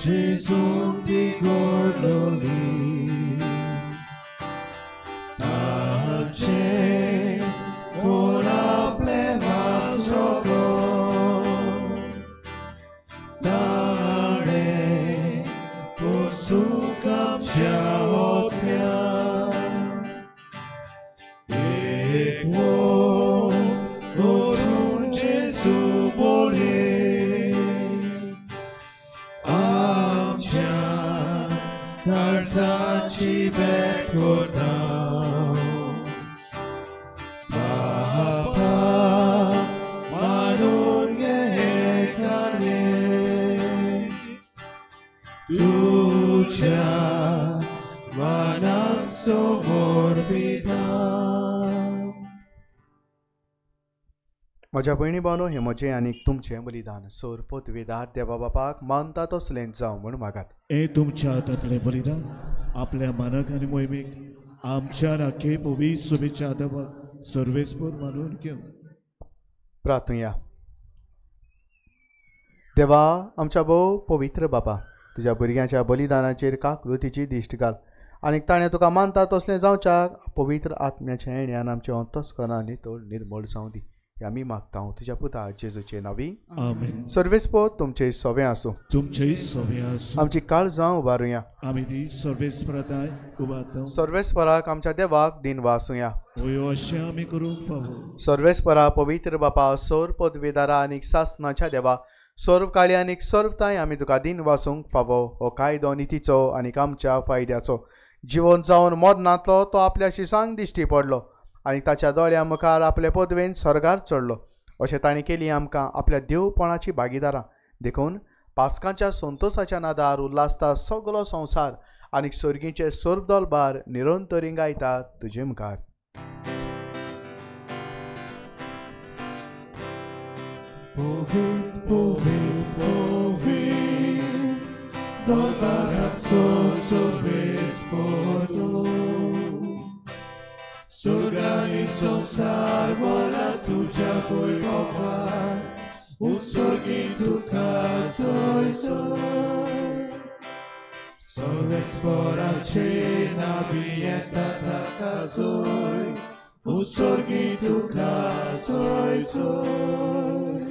Gesù di Gordoli Tace ora pleva solo Tare posukam jaotmya Equo Gorun Gesù bole Tarzaci bekordam Papa manun gehekane Tucha manan somorbida. म्हज्या भयणी भावनो, हें म्हजें आनी तुमचें बलिदान सोर पदवेदार देवा बापाक मानता तसलें जावं म्हूण मागात. हे तुमच्या हातांतलें बलिदान आपल्या मानक आनी मोहिमेक आमच्या राखे पवी शुभेच्छा देवाक सर्वेस्पर मानून घेवं. प्रार्थुया. देवा आमच्या भोव पवित्र बापा, तुज्या भुरग्यांच्या बलिदानाचेर काकृतीची दिश्ट घाल आनी ताणें तुका मानता तसलें जावच्याक पवित्र आत्म्याच्या येण्यान आमचें अंतस्करण आनी तोड निर्मळ जावं दी. हे आमी मागता तुज्या पुता जेजूचे नांवी. आमेन. सर्वेस्पर तुमचे सवे आसूं. तुमचे सवे आसूं. आमची काळजां उबारुया. आमी ती सर्वेस्पराताय उबारता. सर्वेस्पराक आमच्या देवाक दिन वासुया. होय अशें आमी करूंक फावो. सर्वेस्परा पवित्र बापा, सौर पदवेदारा आनी सासनाच्या देवा, सर्व काळी आनी सर्वताय आमी तुका दिन वासूंक फावो. हो कायदो नितीचो आनी आमच्या फायद्याचो. जिवन जावन मरणांतलो तो आपल्या शिसांक दिश्टी पडलो आनी ताच्या दोळ्या मुखार आपले पदवेन स्वर्गार चडलो. अशें ताणें केली आमकां आपल्या देवपणाची भागीदारां. देखून पास्कांच्या संतोसाच्या नादार उल्हासता सगलो संवसार आनी सर्गीचे सर्व दलबार निरंतरी गायता तुजे मुखार. पवित्र पवित्र पवित्र दरबाराचो सर्वेस्पर स्वर्गानी संवसार मला तुज्या वैभवान उत्सर्गी तुका जय जय. सर्वेस्पराचे नावी येता ताका जय उत्सर्गी तुका जय जय.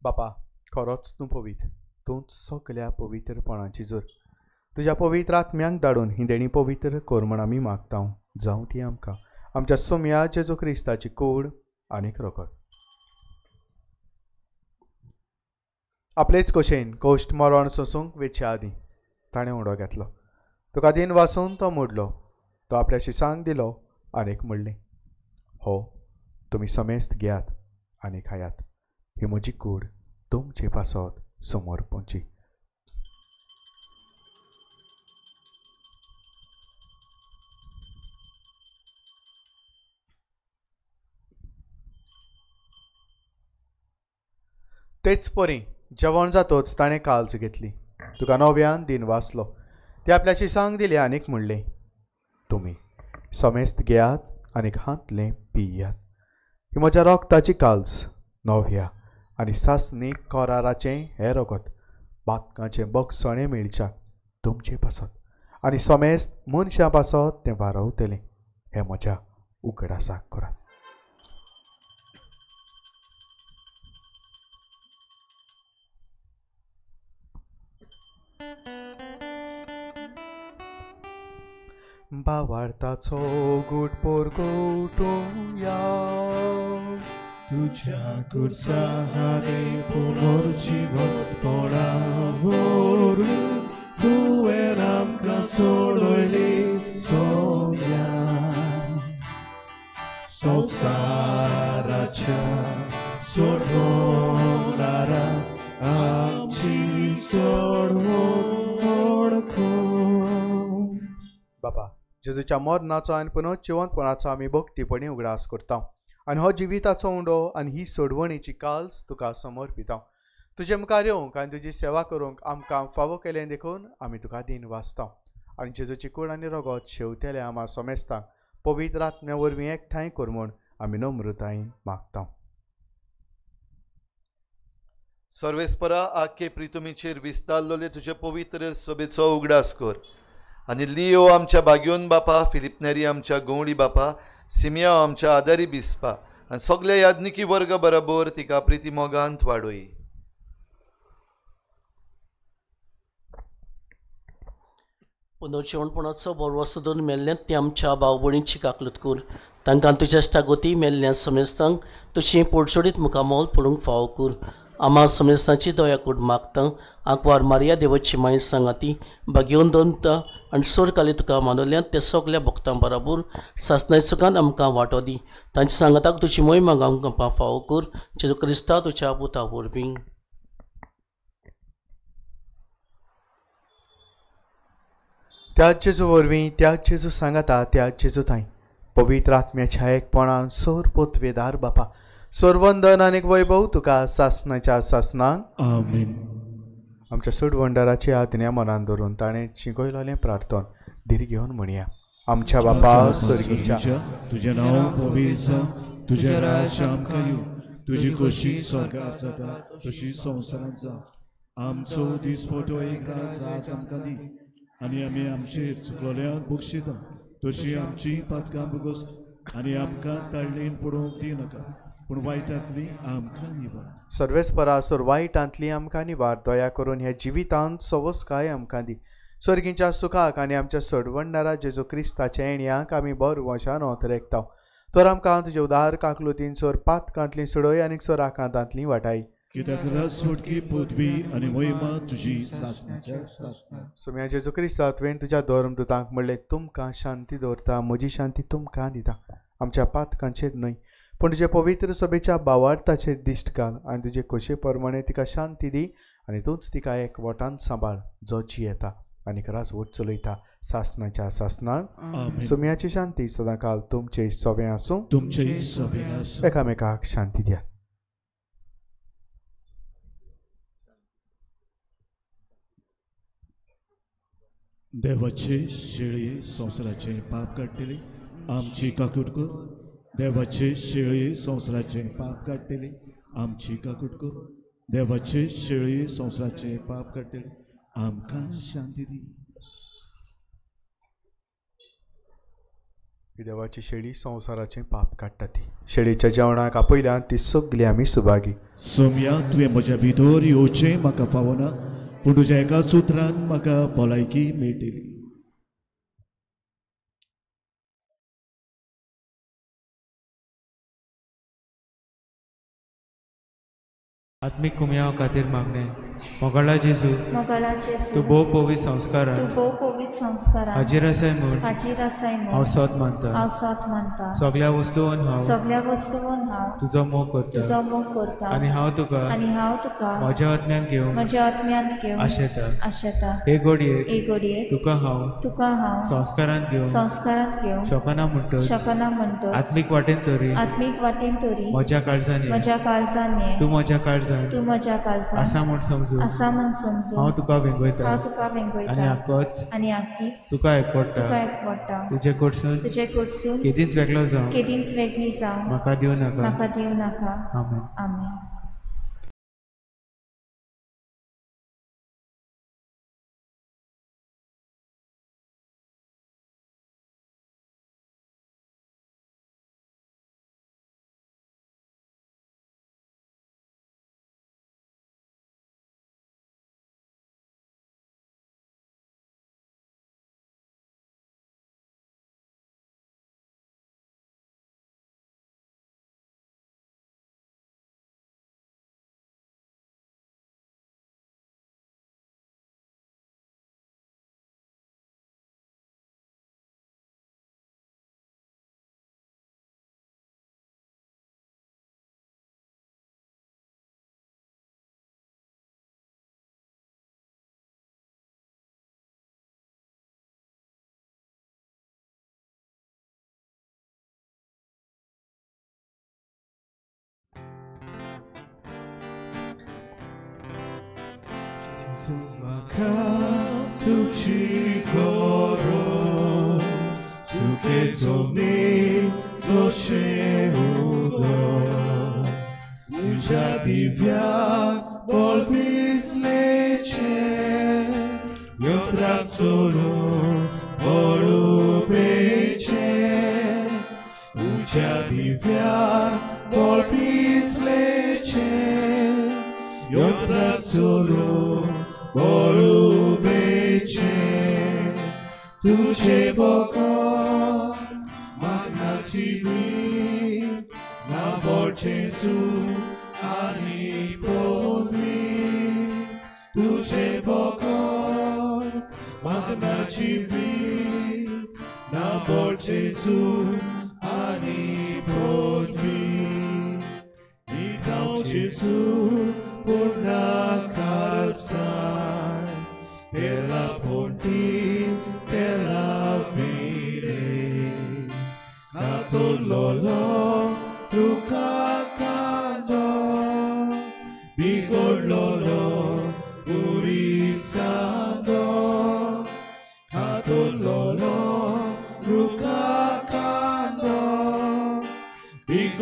बापा, खरोच तूं पवित्र, तूंच सगल्या पवित्रपणाची जोर. तुज्या पवित्र आत्म्यांक धाडून ही देणी पवित्र कर म्हण आमी मागता. जावं ती आमकां आमच्या सोम्या जेजू क्रिस्ताची कूड आनीक रगत. आपलेच कशेन कोश्ट मरण सोसूंक वेचे आदीं ताणें उडो घेतलो. तुका दिन वासून तो मोडलो. तो आपल्या शिसांक दिलो आनीक म्हणलें, हो तुमी समेस्त घेयात आनी खायात. ही म्हजी कूड तुमचे पासत समोर पोंची. तेच परी जेवण जातोच ताणें काल्स घेतली. तुका नव्यान दिन वाचलो. ती आपल्या शिसांक दिली आनीक म्हणलें, तुमी समेस्त घेयात आनी हांतलें पियात. ही म्हज्या रगताची काल्स नव्या आनी सासणीक कराराचें हें रगत बातकांचें बगसणें मेळच्याक तुमचे पासत आनी समेस्त मनशां पासत तें वारवतलें. हें म्हज्या उगडासाक करात. भावार्थाचो गूट पोरगोटुया तुझ्या कुर्साहारे पुनर्जीवतपणा वरवीं तुवें आमकां सोडयली सोम्या. संवसाराच्या सोडवणारा आमची सोडवण कर. बाबा, जेजूच्या मरणाचो आनी पुनर्जिवंतपणाचो आमी भक्तीपणी उगडास करता आनी हो जिविताचो उंडो आनी ही सोडवणीची काल्स तुका समर्पिता. तुजे मुखार येवंक आनी तुजी सेवा करूंक आमकां फावो केलें देखून आमी तुका दिन वाचता. आनी जेजूची कूड आनी रगत शेवतेले आमा समेस्तांक पवित्र आत्म्या वरवीं एकठांय कर म्हूण आमी नम्रतायेन मागता. सर्वेस्परा आख्खे प्रितुमीचेर विस्तारलेले तुजे पवित्र सभेचो उगडास कर आनी लियो आमच्या बाग्योन बापा, फिलिपनेरी आमच्या गवळी बापा, सिमिया आमच्या आदारी बिस्पा आनी सगल्या याज्ञिकी वर्ग बरोबर तिका प्रिती मोगांत वाडोय. पुनर्जिवणपणाचो बरो दोन मेल्ल्यात ती आमच्या भाव भयणीची काकलूत कर. तांकां तुज्या इश्टागती मेल्ल्या समेस्तांक तुजी पोडसोडीत मुखामोल पळोवंक फावो कर. आमा समेस्तांची दया कूड मागता. आंकवार मारिया देवाची माय सांगाती भाग्योवन दवरता आनी सोरकाली तुका मानवल्यात ते सगल्या भक्तां बराबर सासणाय सुखान आमकां वांटो दी. तांच्या सांगाताक तुजी मोहिमा आमकां फावो कर. जेजू क्रिस्ता तुज्या पुता वरवीं. त्याच जेजू वरवीं, त्याच जेजू सांगाता, त्याच जेजू थांय पवित्र आत्म्याच्या एकपणान सोर पोतवेदार बापा, सोरवंदन आनी वैभव तुका सासणाच्या सासणांक. आमेन. आमच्या सोडवंडाराची आज्ञा मनान धरून ताणें शिकयलेलें प्रार्थन धीर घेवन म्हणया. आमच्या बापा स्वर्गीच्या, तुजें नांव पवित्र जावं, तुजें राज्य आमकां येवं, तुजी खोशी स्वर्गार जाता तशी संवसारांत जावं. आमचो दिसपटो एक रास आज आमकां दी आनी आमी आमचेर चुकलोल्यांक बक्षिता तशी आमची पातकां भोगोस आनी आमकां ताळणेन पडोवंक दिनाका, पूण वायटांतली आमकां निवार. सर्वेस्परा सोर वायटांतली आमकां निवार. दया करून ह्या जिवितांत सवसकाय आमकां दी. स्वर्गींच्या सुखाक आनी आमच्या सोडवणदारा जेजू क्रिस्ताच्या येण्याक आमी बरो वशान ओतरेकता. तर आमकां तुजे उदार काकलुतीन सोर पातकांतली सोडय आनी सोर आकांतांतली वाटाय. कित्याक रस फुटकी पदवी आनी महिमा तुजी सासणाच्या सासणा. सोम्या जेजू क्रिस्ता, तुवें तुज्या धर्मदुतांक म्हणलें, तुमकां शांती दवरता, म्हजी शांती तुमकां दिता. आमच्या पातकांचेर न्हय पूण तुजे पवित्र सभेच्या बावार्थाचेर दिश्ट घाल आनी तुजे खोशे प्रमाणे तिका शांती दी आनी तूंच तिका एक वटान सांबाळ, जो जियेता आनी रास वट चलयता सासणाच्या सासणाक. सोम्याची शांती सदांकाल तुमचे सवे आसूं, तुमचे सवे आसूं. एकामेकाक शांती द्या. देवाचे शेळी संवसाराचे पाप काडटली आमची काकूट कर. देवाचे शेळी संवसाराचे पाप काडटली आमची काकूट कर. देवाचे शेळी संवसाराचे पाप काडटली आमकां शांती दी. देवाची शेळी संवसाराचें पाप काडटा ती शेळीच्या जेवणाक आपयल्यान ती सगळी आमी सुभागी. सोम्या, तुवें म्हज्या भितर येवचें म्हाका फावना, पूण तुज्या एका सुत्रान म्हाका भलायकी मेळटली. आत्मीक कुमयाव खातीर मागणें. मोगाळा जेजू, मोगाळा जेजू, तूं भोव पवित्र संस्कारान, तूं भोव पवित्र संस्कारान हाजीर आसाय म्हूण, हाजीर आसाय म्हूण हांव सोद मानता, हांव सोद मानता. सगळ्या वस्तून हांव, सगळ्या वस्तून हांव तुजो मोग करता, तुजो मोग करता. आनी हांव तुका, आनी हांव तुका म्हज्या आत्म्यांत घेवन, म्हज्या आत्म्यांत घेवन आशेता, आशेता. हे घडयेक, हे घडयेक तुका हांव, तुका हांव संस्कारांत घेवन, संस्कारांत घेवन शकना म्हणटच, शकना म्हणटच आत्मीक वाटेन तरी, आत्मीक वाटेन तरी म्हज्या काळजान, म्हज्या काळजान तूं म्हज्या काळजान, तूं म्हज्या काळजान आसा म्हूण समजून, आसा म्हूण समजून हांव तुका वेंगयता, हांव तुका वेंगयता. आनी आकोच, आनी आकीच तुका एकवटा, तुका एकवटा. तुजे कडसून, तुजे कडसून केदींच वेगळो जावं, केदींच वेगळी जावं म्हाका दिवं नाका, म्हाका दिवं नाका. आमेन. आमेन. म्हाका तुजी गरज, सुके जमनी जशें उदक, तुज्या दिव्याक बळ पिसलेचें, यत्राक चलून बळुपेचें, तुज्या दिव्याक बळ पिसलेचें, यत्राक चलून बळुपेचें. तुजें बगर म्हाका जिवीत ना, बळचें चूक आनी पदवी. तुजें बगर म्हाका ना जिवीत ना, बळचें चूक आनी पदवी. निटाव जेजू पूण ना कारसाण, तेला पोंटी तेला विणे, कातोलोलो तुका कांदो, बिगडलोलो कुडी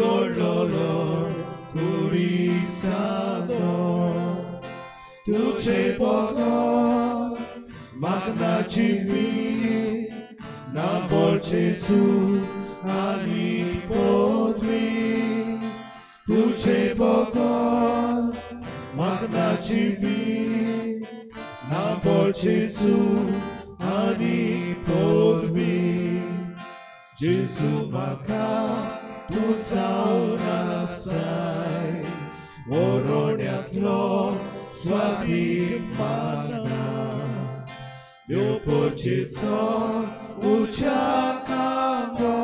बिगोडलोलो कुडीसादो तुझे बगर म्हाका ना जिवीत ना बोलचेचू आनी पदवी तुझे बगर म्हाका ना जिवीत ना बोलचेचू आनी पदवी जेजू म्हाका तूं जावन आसाय वरोड्यांतलो स्वादीक माना देव पोरचेचो उच्या कांदो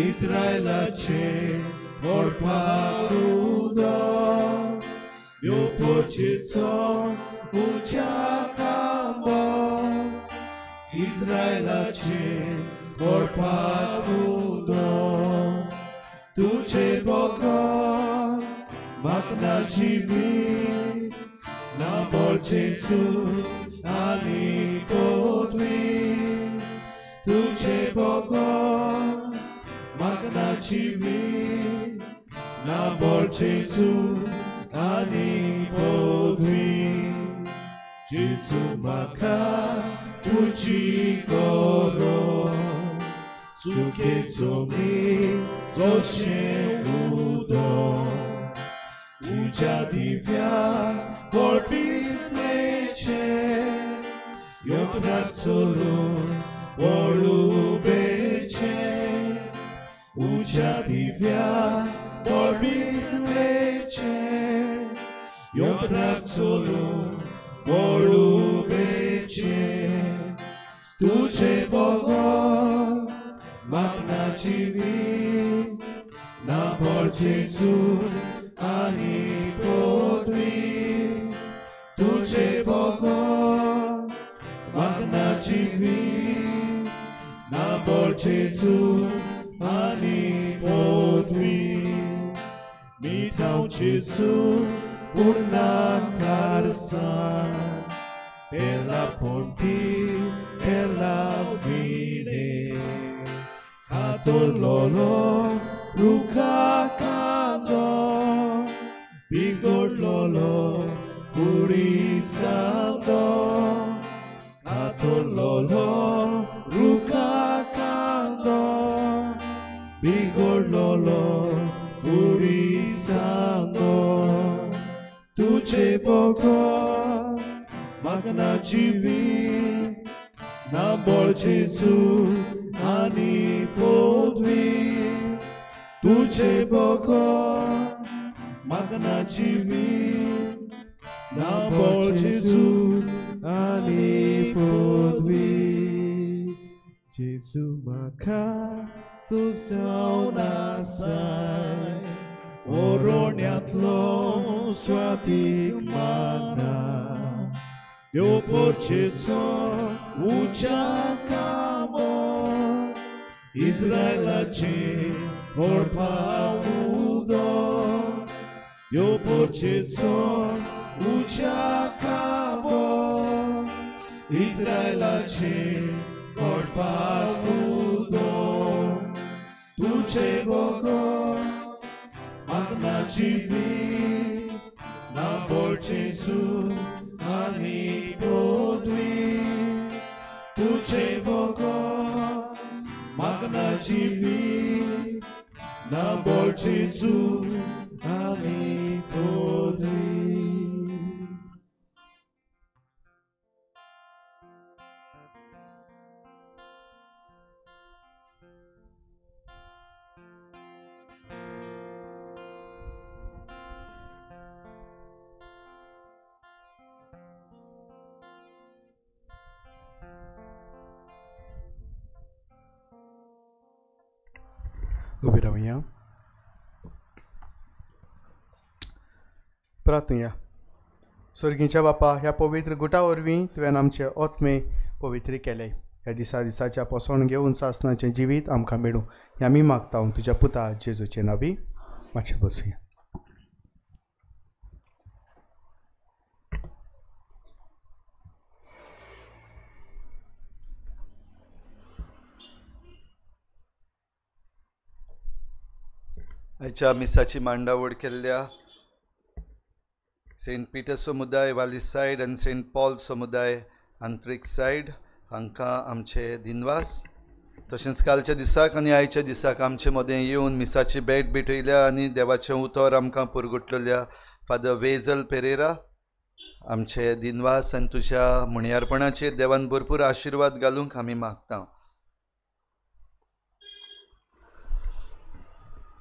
इस्रायलाचे व्हडपाक उदक देव पोरचेचो उच्या कांदो इस्रायलाचे व्हडपाक उदक तुझे बगर म्हाका ना जिवीत ना बोलचेचू आनी पदवी तुझे बगर म्हाका ना जिवीत ना बोलचेचू आनी पदवी जेजू म्हाका तुजी गरज सुकेचो मीठ जशें उदक उज्या दिव्या कोळपिसलेचें यंत्रात चलून वळुबेचें उज्या दिव्या कोळपिसलेचें यंत्रात चलून वळुबेचें तुझे बगर म्हाका ना जिवीत ना बोलचेचू आनी पदवी तुझे बगर म्हाका ना जिवीत ना बोलचेचू आनी पदवी मिठाव जेजू पूण ना कारसाण तेला पोंटी तेला विणे कातोलोलो रुखा कांदो बिगोडलोलो कुडीसादो कातोलोलो रुखा कांदो बिगोडलोलो कुडीसादो तुझे बगर म्हाका ना जिवीत ना बोलचेचू आनी पदवी तुझे बगर म्हाका ना जिवीत ना बोलचेचू आनी पदवी जेजू म्हाका तूं जावन आसाय वरोड्यांतलो स्वादीक माना देव पोरचेचो उच्या कामो इस्रायलाचे व्हडपाक उदक देव पोरचेचो उच्या कामो इस्रायलाचे व्हडपाक उदक तुझे बगर म्हाका ना जिवीत ना बोलचेचू आनी पदवी तुझे बगर म्हाका ना जिवीत ना बोलचेचू आनी पदवी. उबी रावया प्रार्थनया. स्वर्गीच्या बापा, ह्या पवित्र गुटा वरवीं तुवें आमचे आत्मे पवित्र केले. ह्या दिसा दिसाच्या पोसवण घेवन सासणाचें जिवीत आमकां मेळूं हें आमी मागता तुज्या पुता जेजूचे नांवी. मातशें बसुया. आयच्या मिसाची मांडावळ केल्ल्या सेंट पीटर समुदाय वाली सायड आनी सेंट पॉल समुदाय आंतरीक सायड हांकां आमचे दिनवास. तशेंच कालच्या दिसाक आनी आयच्या दिसाक आमचे मदें येवन मिसाची भेट भेटयल्या आनी देवाचें उतर आमकां पुरगुटलेल्या फादर वेजल पेरेरा आमचे दिनवास आनी तुज्या म्हणयारपणाचेर देवान भरपूर आशिर्वाद घालूंक आमी मागता.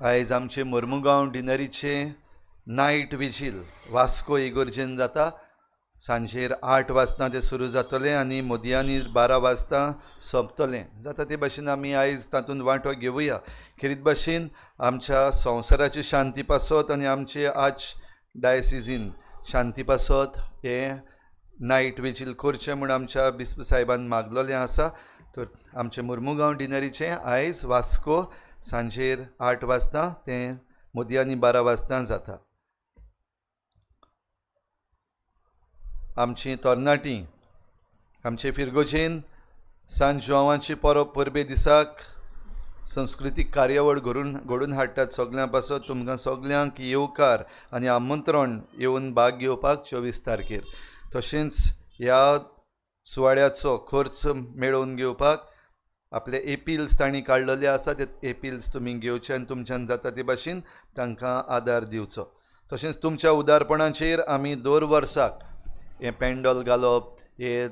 आयज आमचे मोर्मुगांव डिनरीचे नायट विजील वास्को इगर्जेन जाता. सांजेर 8 वाजता तें सुरू जातलें आनी मोदयांनी 12 वाजता सोंपतलें. जाता ते भाशेन आमी आयज तातूंत वांटो घेवया. खेरीत भाशेन आमच्या संवसाराची शांती पासत आनी आमचे आज डायसिजीन शांती पासत हें नायट विजील करचें म्हूण आमच्या बिस्प साहेबान मागलेलें आसा. तर आमचें मुर्मुगांव डिनरीचें आयज वास्को सांजेर 8 वाजता तें मोदयांनी 12 वाजता जाता. आमची तरणाटी आमचे फिरगोजेन सान जुआंवाची परब परबे दिसाक संस्कृतीक कार्यावळ घडोवन हाडटात. सगल्यां पासत तुमकां सगल्यांक येवकार आनी आमंत्रण येवन भाग घेवपाक 24 तारखेर. तशेंच ह्या सुवाळ्याचो खर्च मेळोवन घेवपाक आपले एपील्स तांणी काडलेले आसा, ते एपील्स तुमी घेवचे आनी तुमच्यान जाता ते भाशेन तांकां आदार दिवचो. तशेंच तुमच्या उदारपणाचेर आमी दर वर्साक हें पेंडल घालप, हे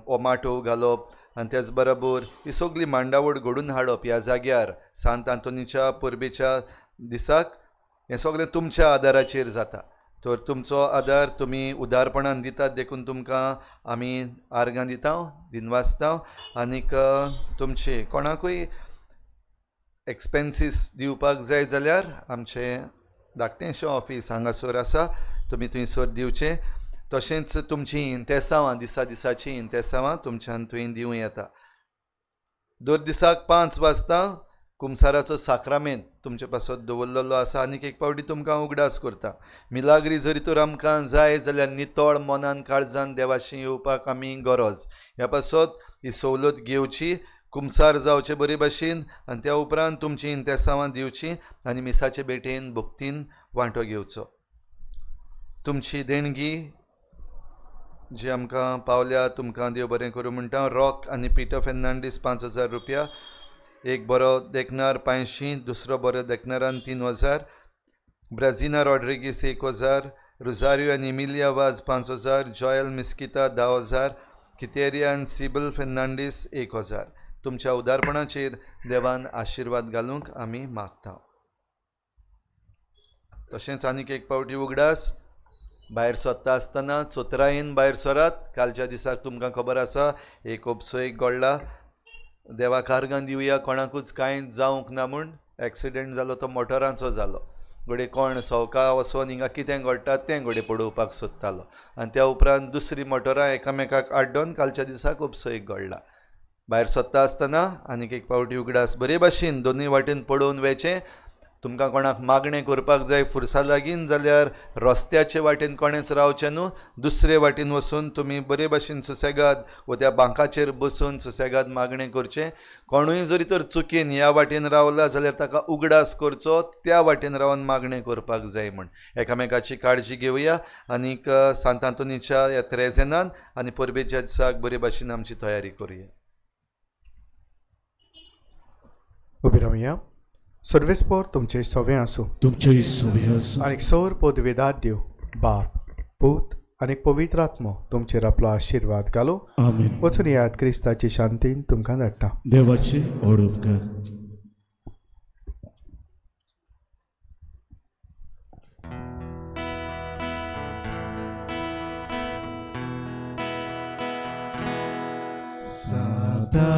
ओमाटो घालप आनी त्याच बरोबर ही सगळी मांडावळ घडोवन हाडप ह्या जाग्यार सांत आंतोनीच्या परबेच्या दिसाक हें सगळें तुमच्या आदाराचेर जाता. तर तुमचो आदार तुमी उदारपणान दितात देखून तुमकां आमी आर्गां दिता, दिनवासता. आनीक तुमचे कोणाकूय एक्सपेन्सीस दिवपाक जाय जाल्यार आमचें धाकटेंशें ऑफीस हांगासर आसा, तुमी थंयसर दिवचें. तशेंच तुमची इंतेसांवां दिसा दिसाची इंतेसांवां तुमच्यान थंय दिवं येता. दर दिसाक 5 वाजता कुमसाराचो साक्रामेंत तुमचे पासत दवरलेलो आसा. आनीक एक फावटी तुमकां उगडास करता, मिलाग्री जरी तर आमकां जाय जाल्यार नितळ मनान काळजान देवाशी येवपाक आमी गरज. ह्या पासत ही सवलत घेवची, कुमसार जावचे बरे भाशेन आनी त्या उपरांत तुमची इंतेसांवां दिवची आनी मिसाचे भेटेन भक्तीन वांटो घेवचो. तुमची देणगी जी आमकां पावल्या तुमकां देव बरें करूं म्हणटा. रॉक आनी पिटर फेर्नांडीस 5000 रुपया, एक बरो देखणार 500, दुसरो बरो देखणारान 3000, ब्राझिना रॉड्रिगीस 1000, रोजारियो आनी इमिलिया वाज 5000, जॉयल मिस्किता 10000, कितेरिया आनी सिबल फेर्नांडीस 1000. तुमच्या उदारपणाचेर देवान आशिर्वाद घालूंक आमी मागता. तशेंच आनीक एक फावटी उगडास, भायर सरता आसतना चतुरायेन भायर सरात. कालच्या दिसाक तुमकां खबर आसा एक उपसोय घडला. देवाक आर्गां दिवया कोणाकूच कांय जावंक ना म्हूण. एक्सिडेंट जालो तो मोटरांचो जालो, घडये कोण सवका वचोन हिंगा कितें घडटा तें घडये पळोवपाक सोदतालो आनी त्या उपरांत दुसरी मोटरां एकामेकाक आड्डोन कालच्या दिसाक उपसोय घडला. भायर सरता आसतना आनीक एक फावटी उगडास, बरे भाशेन दोनूय वाटेन पळोवन वयचें. तुमकां कोणाक मागणें करपाक जाय फुरसा लागीन जाल्यार रस्त्याचे वाटेन कोणेंच रावचें न्हू, दुसरे वाटेन वचून तुमी बरे भाशेन सुसेगाद वो त्या बांकाचेर बसून सुसेगाद मागणें करचें. कोणूय जरी तर चुकीन ह्या वाटेन रावला जाल्यार ताका उगडास करचो, त्या वाटेन रावन मागणें करपाक जाय म्हूण. एकामेकाची काळजी घेवया आनीक सांत आंतोनीच्या ह्या त्रेजेनान आनी परबेच्या दिसाक बरे भाशेन आमची तयारी करुया. उबी रावया. सर्वेस्पोर तुमचे सवे आसूं, तुमचे सवे आसूं. आनी सौर पदवेदार देव बाप पूत आनी पवित्र आत्मो तुमचेर आपलो आशिर्वाद घालूं. आमेन. वचून याद क्रिस्ताची शांतीन तुमकां धाडटा. देवाचे ओडोपकार. सदा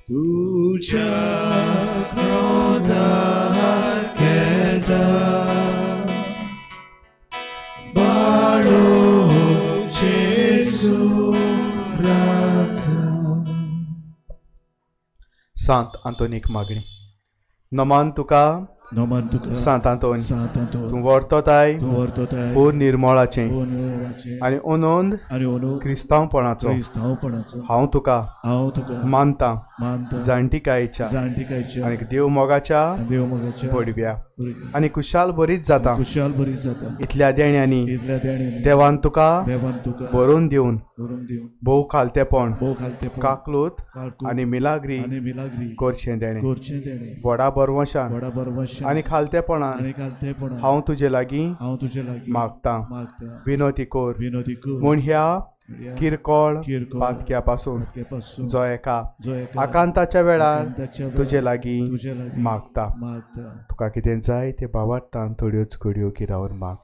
तुझ्या क्रोधात खेळटा. सांत आंतोनीक मागणी. नमान तुका, नमान तुका सांत आंतोन, सांत आंतोन, तूं वर्तताय, तूं वर्तताय पूर निर्मळाचें आनी अनंत क्रिस्तांवपणाचो, क्रिस्तांवपणाचो हांव तुका, हांव तुका मानता, मानता जाणटिकायेच्या, जाणटिकायेच्या आनी देवमोगाच्या, देवमोगाच्या बडव्या आनी कुशाल बरीच जाता, कुशाल बरीच जाता. इतल्या देण्यांनी, इतल्या देण्यांनी देवान तुका, देवान तुका भरून दिवन, भरून दिवन भोव खालतेपण, भोव खालतेपण, काकलूत आनी मिलाग्री, आनी मिलाग्री करचें देणें, करचें देणें व्हडा बरवशान, व्हडा बरवशान आनी खालतेपणान, आनी खालतेपणान हांव तुजे लागीं, हांव तुजे लागीं मागतां, मागतां. विनोती कर, विनोती कर म्हूण ह्या किरकोळ किरकोळ पातक्या पासून पासून जो एका जो एका आकांताच्या वेळार आकांताच्या वेळार तुजे लागीं तुजे लागीं मागता. मागता. तुका कितें जाय तें बाबार्तान थोड्योच घडयो गिरावन माग.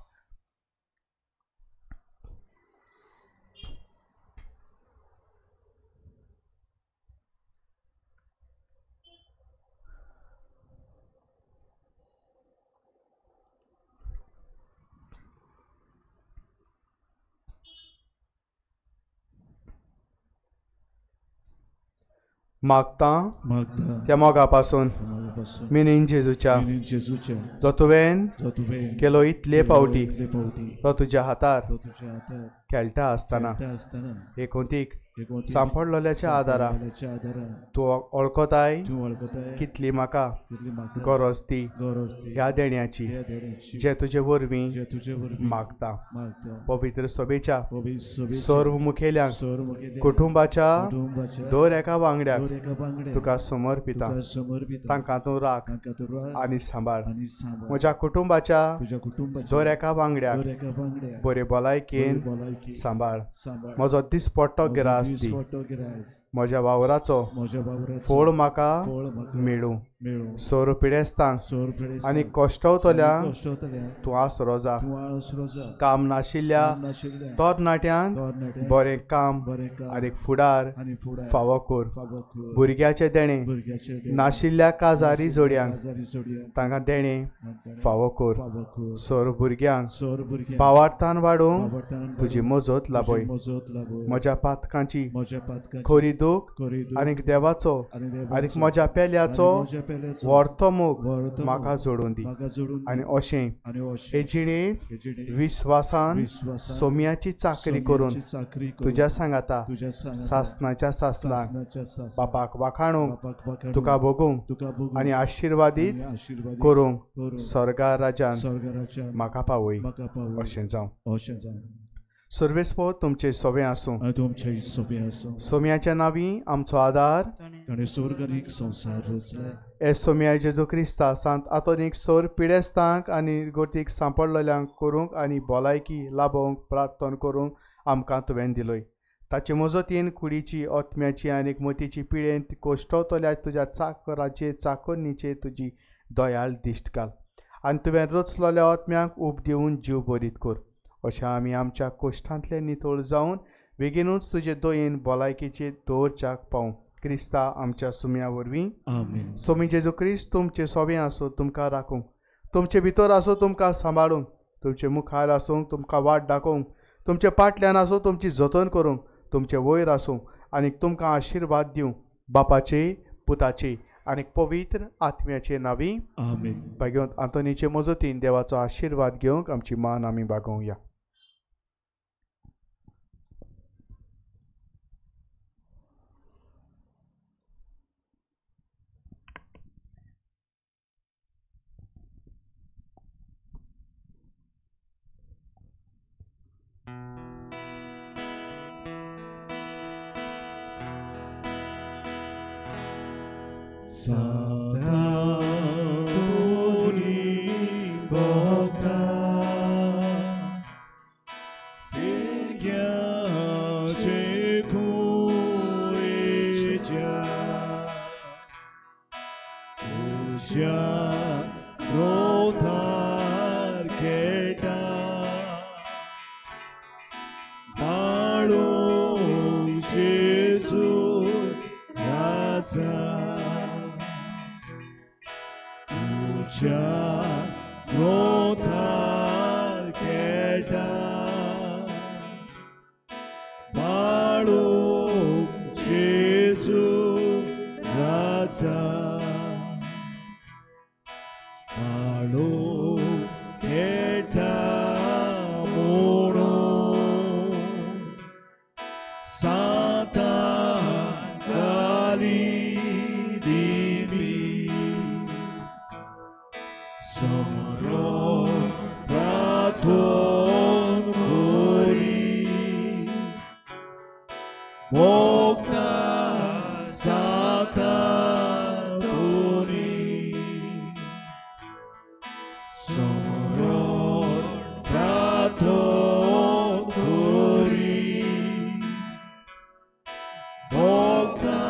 मागता, मागता त्या मोगा पासून मिनीन जेजूच्या, जेजूच्या जो तुवें जो तुवें केलो इतले पावटी, इतले पावटी तो तुज्या हातार तो तुज्या हातार खेळटा आसतना खेळटा आसतना एकोंतीक सांपडलेल्याच्या आदारा तूं तूं वळखताय, तूं वळखताय कितली म्हाका कितली म्हाका गरज ती गरज ती ह्या देण्याची, ह्या देण्याची जे तुजे वरवीं जे तुजे वरवीं मागता. मागता. पवित्र सभेच्या पवित्र सभेच्या सर्व मुखेल्यांक, सर्व मुखेल्यांक कुटुंबाच्या कुटुंबाच्या दर एका वांगड्याक दर एका वांगड्याक तुका समर्पिता, तुका समर्पिता. तांकां तूं राख तांकां तूं राख आनी सांबाळ. आनी सांबाळ. म्हज्या कुटुंबाच्या तुज्या कुटुंबाच्या दर एका वांगड्याक दर एका वांगड्याक बरे भलायकेन बरे भलायकेन सांबाळ. सांबाळ. म्हजो दिसपट्टो गिरास दी, म्हज्या वावराचो फळ म्हाका मेळूं. मेळूं. सोर पिडेस्तांक सोर पिडेस्तांक आनी कश्टवतल्यांक कश्टवतल्यांक तूं आसरो जा. तूं आसरो जा. काम नाशिल्ल्या काम नाशिल्ल्या तरणाट्यांक तरणाट्यांक बरें काम बरें काम आनी फुडार आनी फुडार फावो कर. फावो कर. भुरग्याचें देणें भुरग्याचें देणें नाशिल्ल्या काजारी जोडयांक काजारी जोडयांक तांकां देणें तांकां फावो कर. फावो कर. सोर भुरग्यांक सोर भुरग्यांक भावार्थान वाडोवंक भावार्थान वाडोवंक तुजी मजत लाभय. तुजी मजत लाभय. म्हज्या पातकांची म्हज्या पातकांची खरी दूख खरी दूख आनी देवाचो आनी देवाचो आनी म्हज्या पेल्याचो आनी म्हज्या पेल्याचो वर्तो मोग वर्तो मोग म्हाका जोडून दी. म्हाका जोडून दी. आनी अशें आनी अशें हे जिणेंत हे जिणेंत विस्वासान विस्वासान सोम्याची चाकरी करून सोम्याची चाकरी करून तुज्या सांगाता तुज्या सांगाता सासनाच्या सासनाक सासनाच्या सासनाक बापाक वाखाणूंक बापाक वाखाणूंक तुका भोगूंक तुका भोगूंक आनी आशिर्वादीत आनी आशिर्वादीत करूंक करूंक स्वर्गा राजान स्वर्गा राजान म्हाका पावय. म्हाका पावय. अशें जावं. अशें जावं. सर्वेस्पोर तुमचे सोवे आसूं. आनी तुमचे सोबे आसूं. सोम्याच्या नांवी आमचो आदार ताणें स्वर्गारीक संवसार रचला. हे सोम्या जेजू क्रिस्ता सांत आंतोनीक सोर पिडेस्तांक आनी गोटीक सांपडलेल्यांक करूंक आनी भलायकी लाभोवंक प्रार्थना करूंक आमकां तुवें दिलोय. ताचे मजतीन कुडीची आत्म्याची आनी मतीची पिडेन कोश्टवतल्या तुज्या चाकराचे चाकरणीचे तुजी दयाळ दिश्ट घाल आनी तुवें रचलेल्या आत्म्यांक उब दिवन जीव बरीत कर. अशें आमी आमच्या कोश्टांतले नितळ जावन बेगीनूच तुजे दयेन भलायकेचे दवरच्याक पावूं. क्रिस्ता आमच्या सुम्या वरवीं. आमेन. सोमी जेजू क्रिस्त तुमचे सोबे आसूं, तुमकां राखूंक, तुमचे भितर आसूं, तुमकां सांबाळूंक, तुमचे मुखार आसूंक, तुमकां वाट दाखोवंक, तुमचे पाटल्यान आसूं, तुमची जतन करूंक, तुमचे वयर आसूं आनी तुमकां आशिर्वाद दिवं. बापाचे, पुताचे आनी पवित्र आत्म्याचे नांवी. आमेन. भाग्यवंत आंतोनीचे मजतीन देवाचो आशिर्वाद घेवंक आमची मान आमी बागोवया. Sant'Antoni bocca Figlia cuegia Uja rotar keta Balu Jesu Raza Uja rotar keta Balu Jesu Raza. आसा पाळो खेळटा म्हणून सातान गाली दिवी समरो प्रार्थोन कोरी मोक्ता सातान कोरी समरो प्रार्थोन कोरी मोक्ता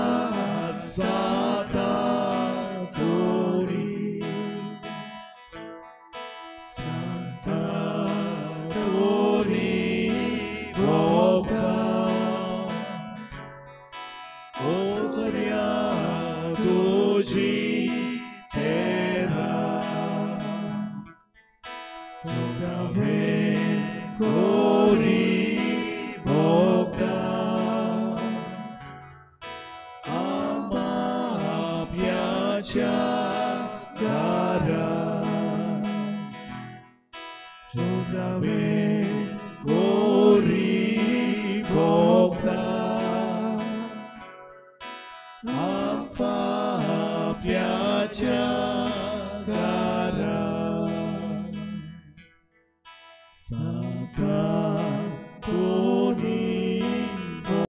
सातान कोरी सातान कोरी मोक्ता ओतर्या तुजी तेरा तुगावे कोरी भोगता आमाप्याच्या घरा तुगावे कोरी भोगता आपाप्याच्या घरा.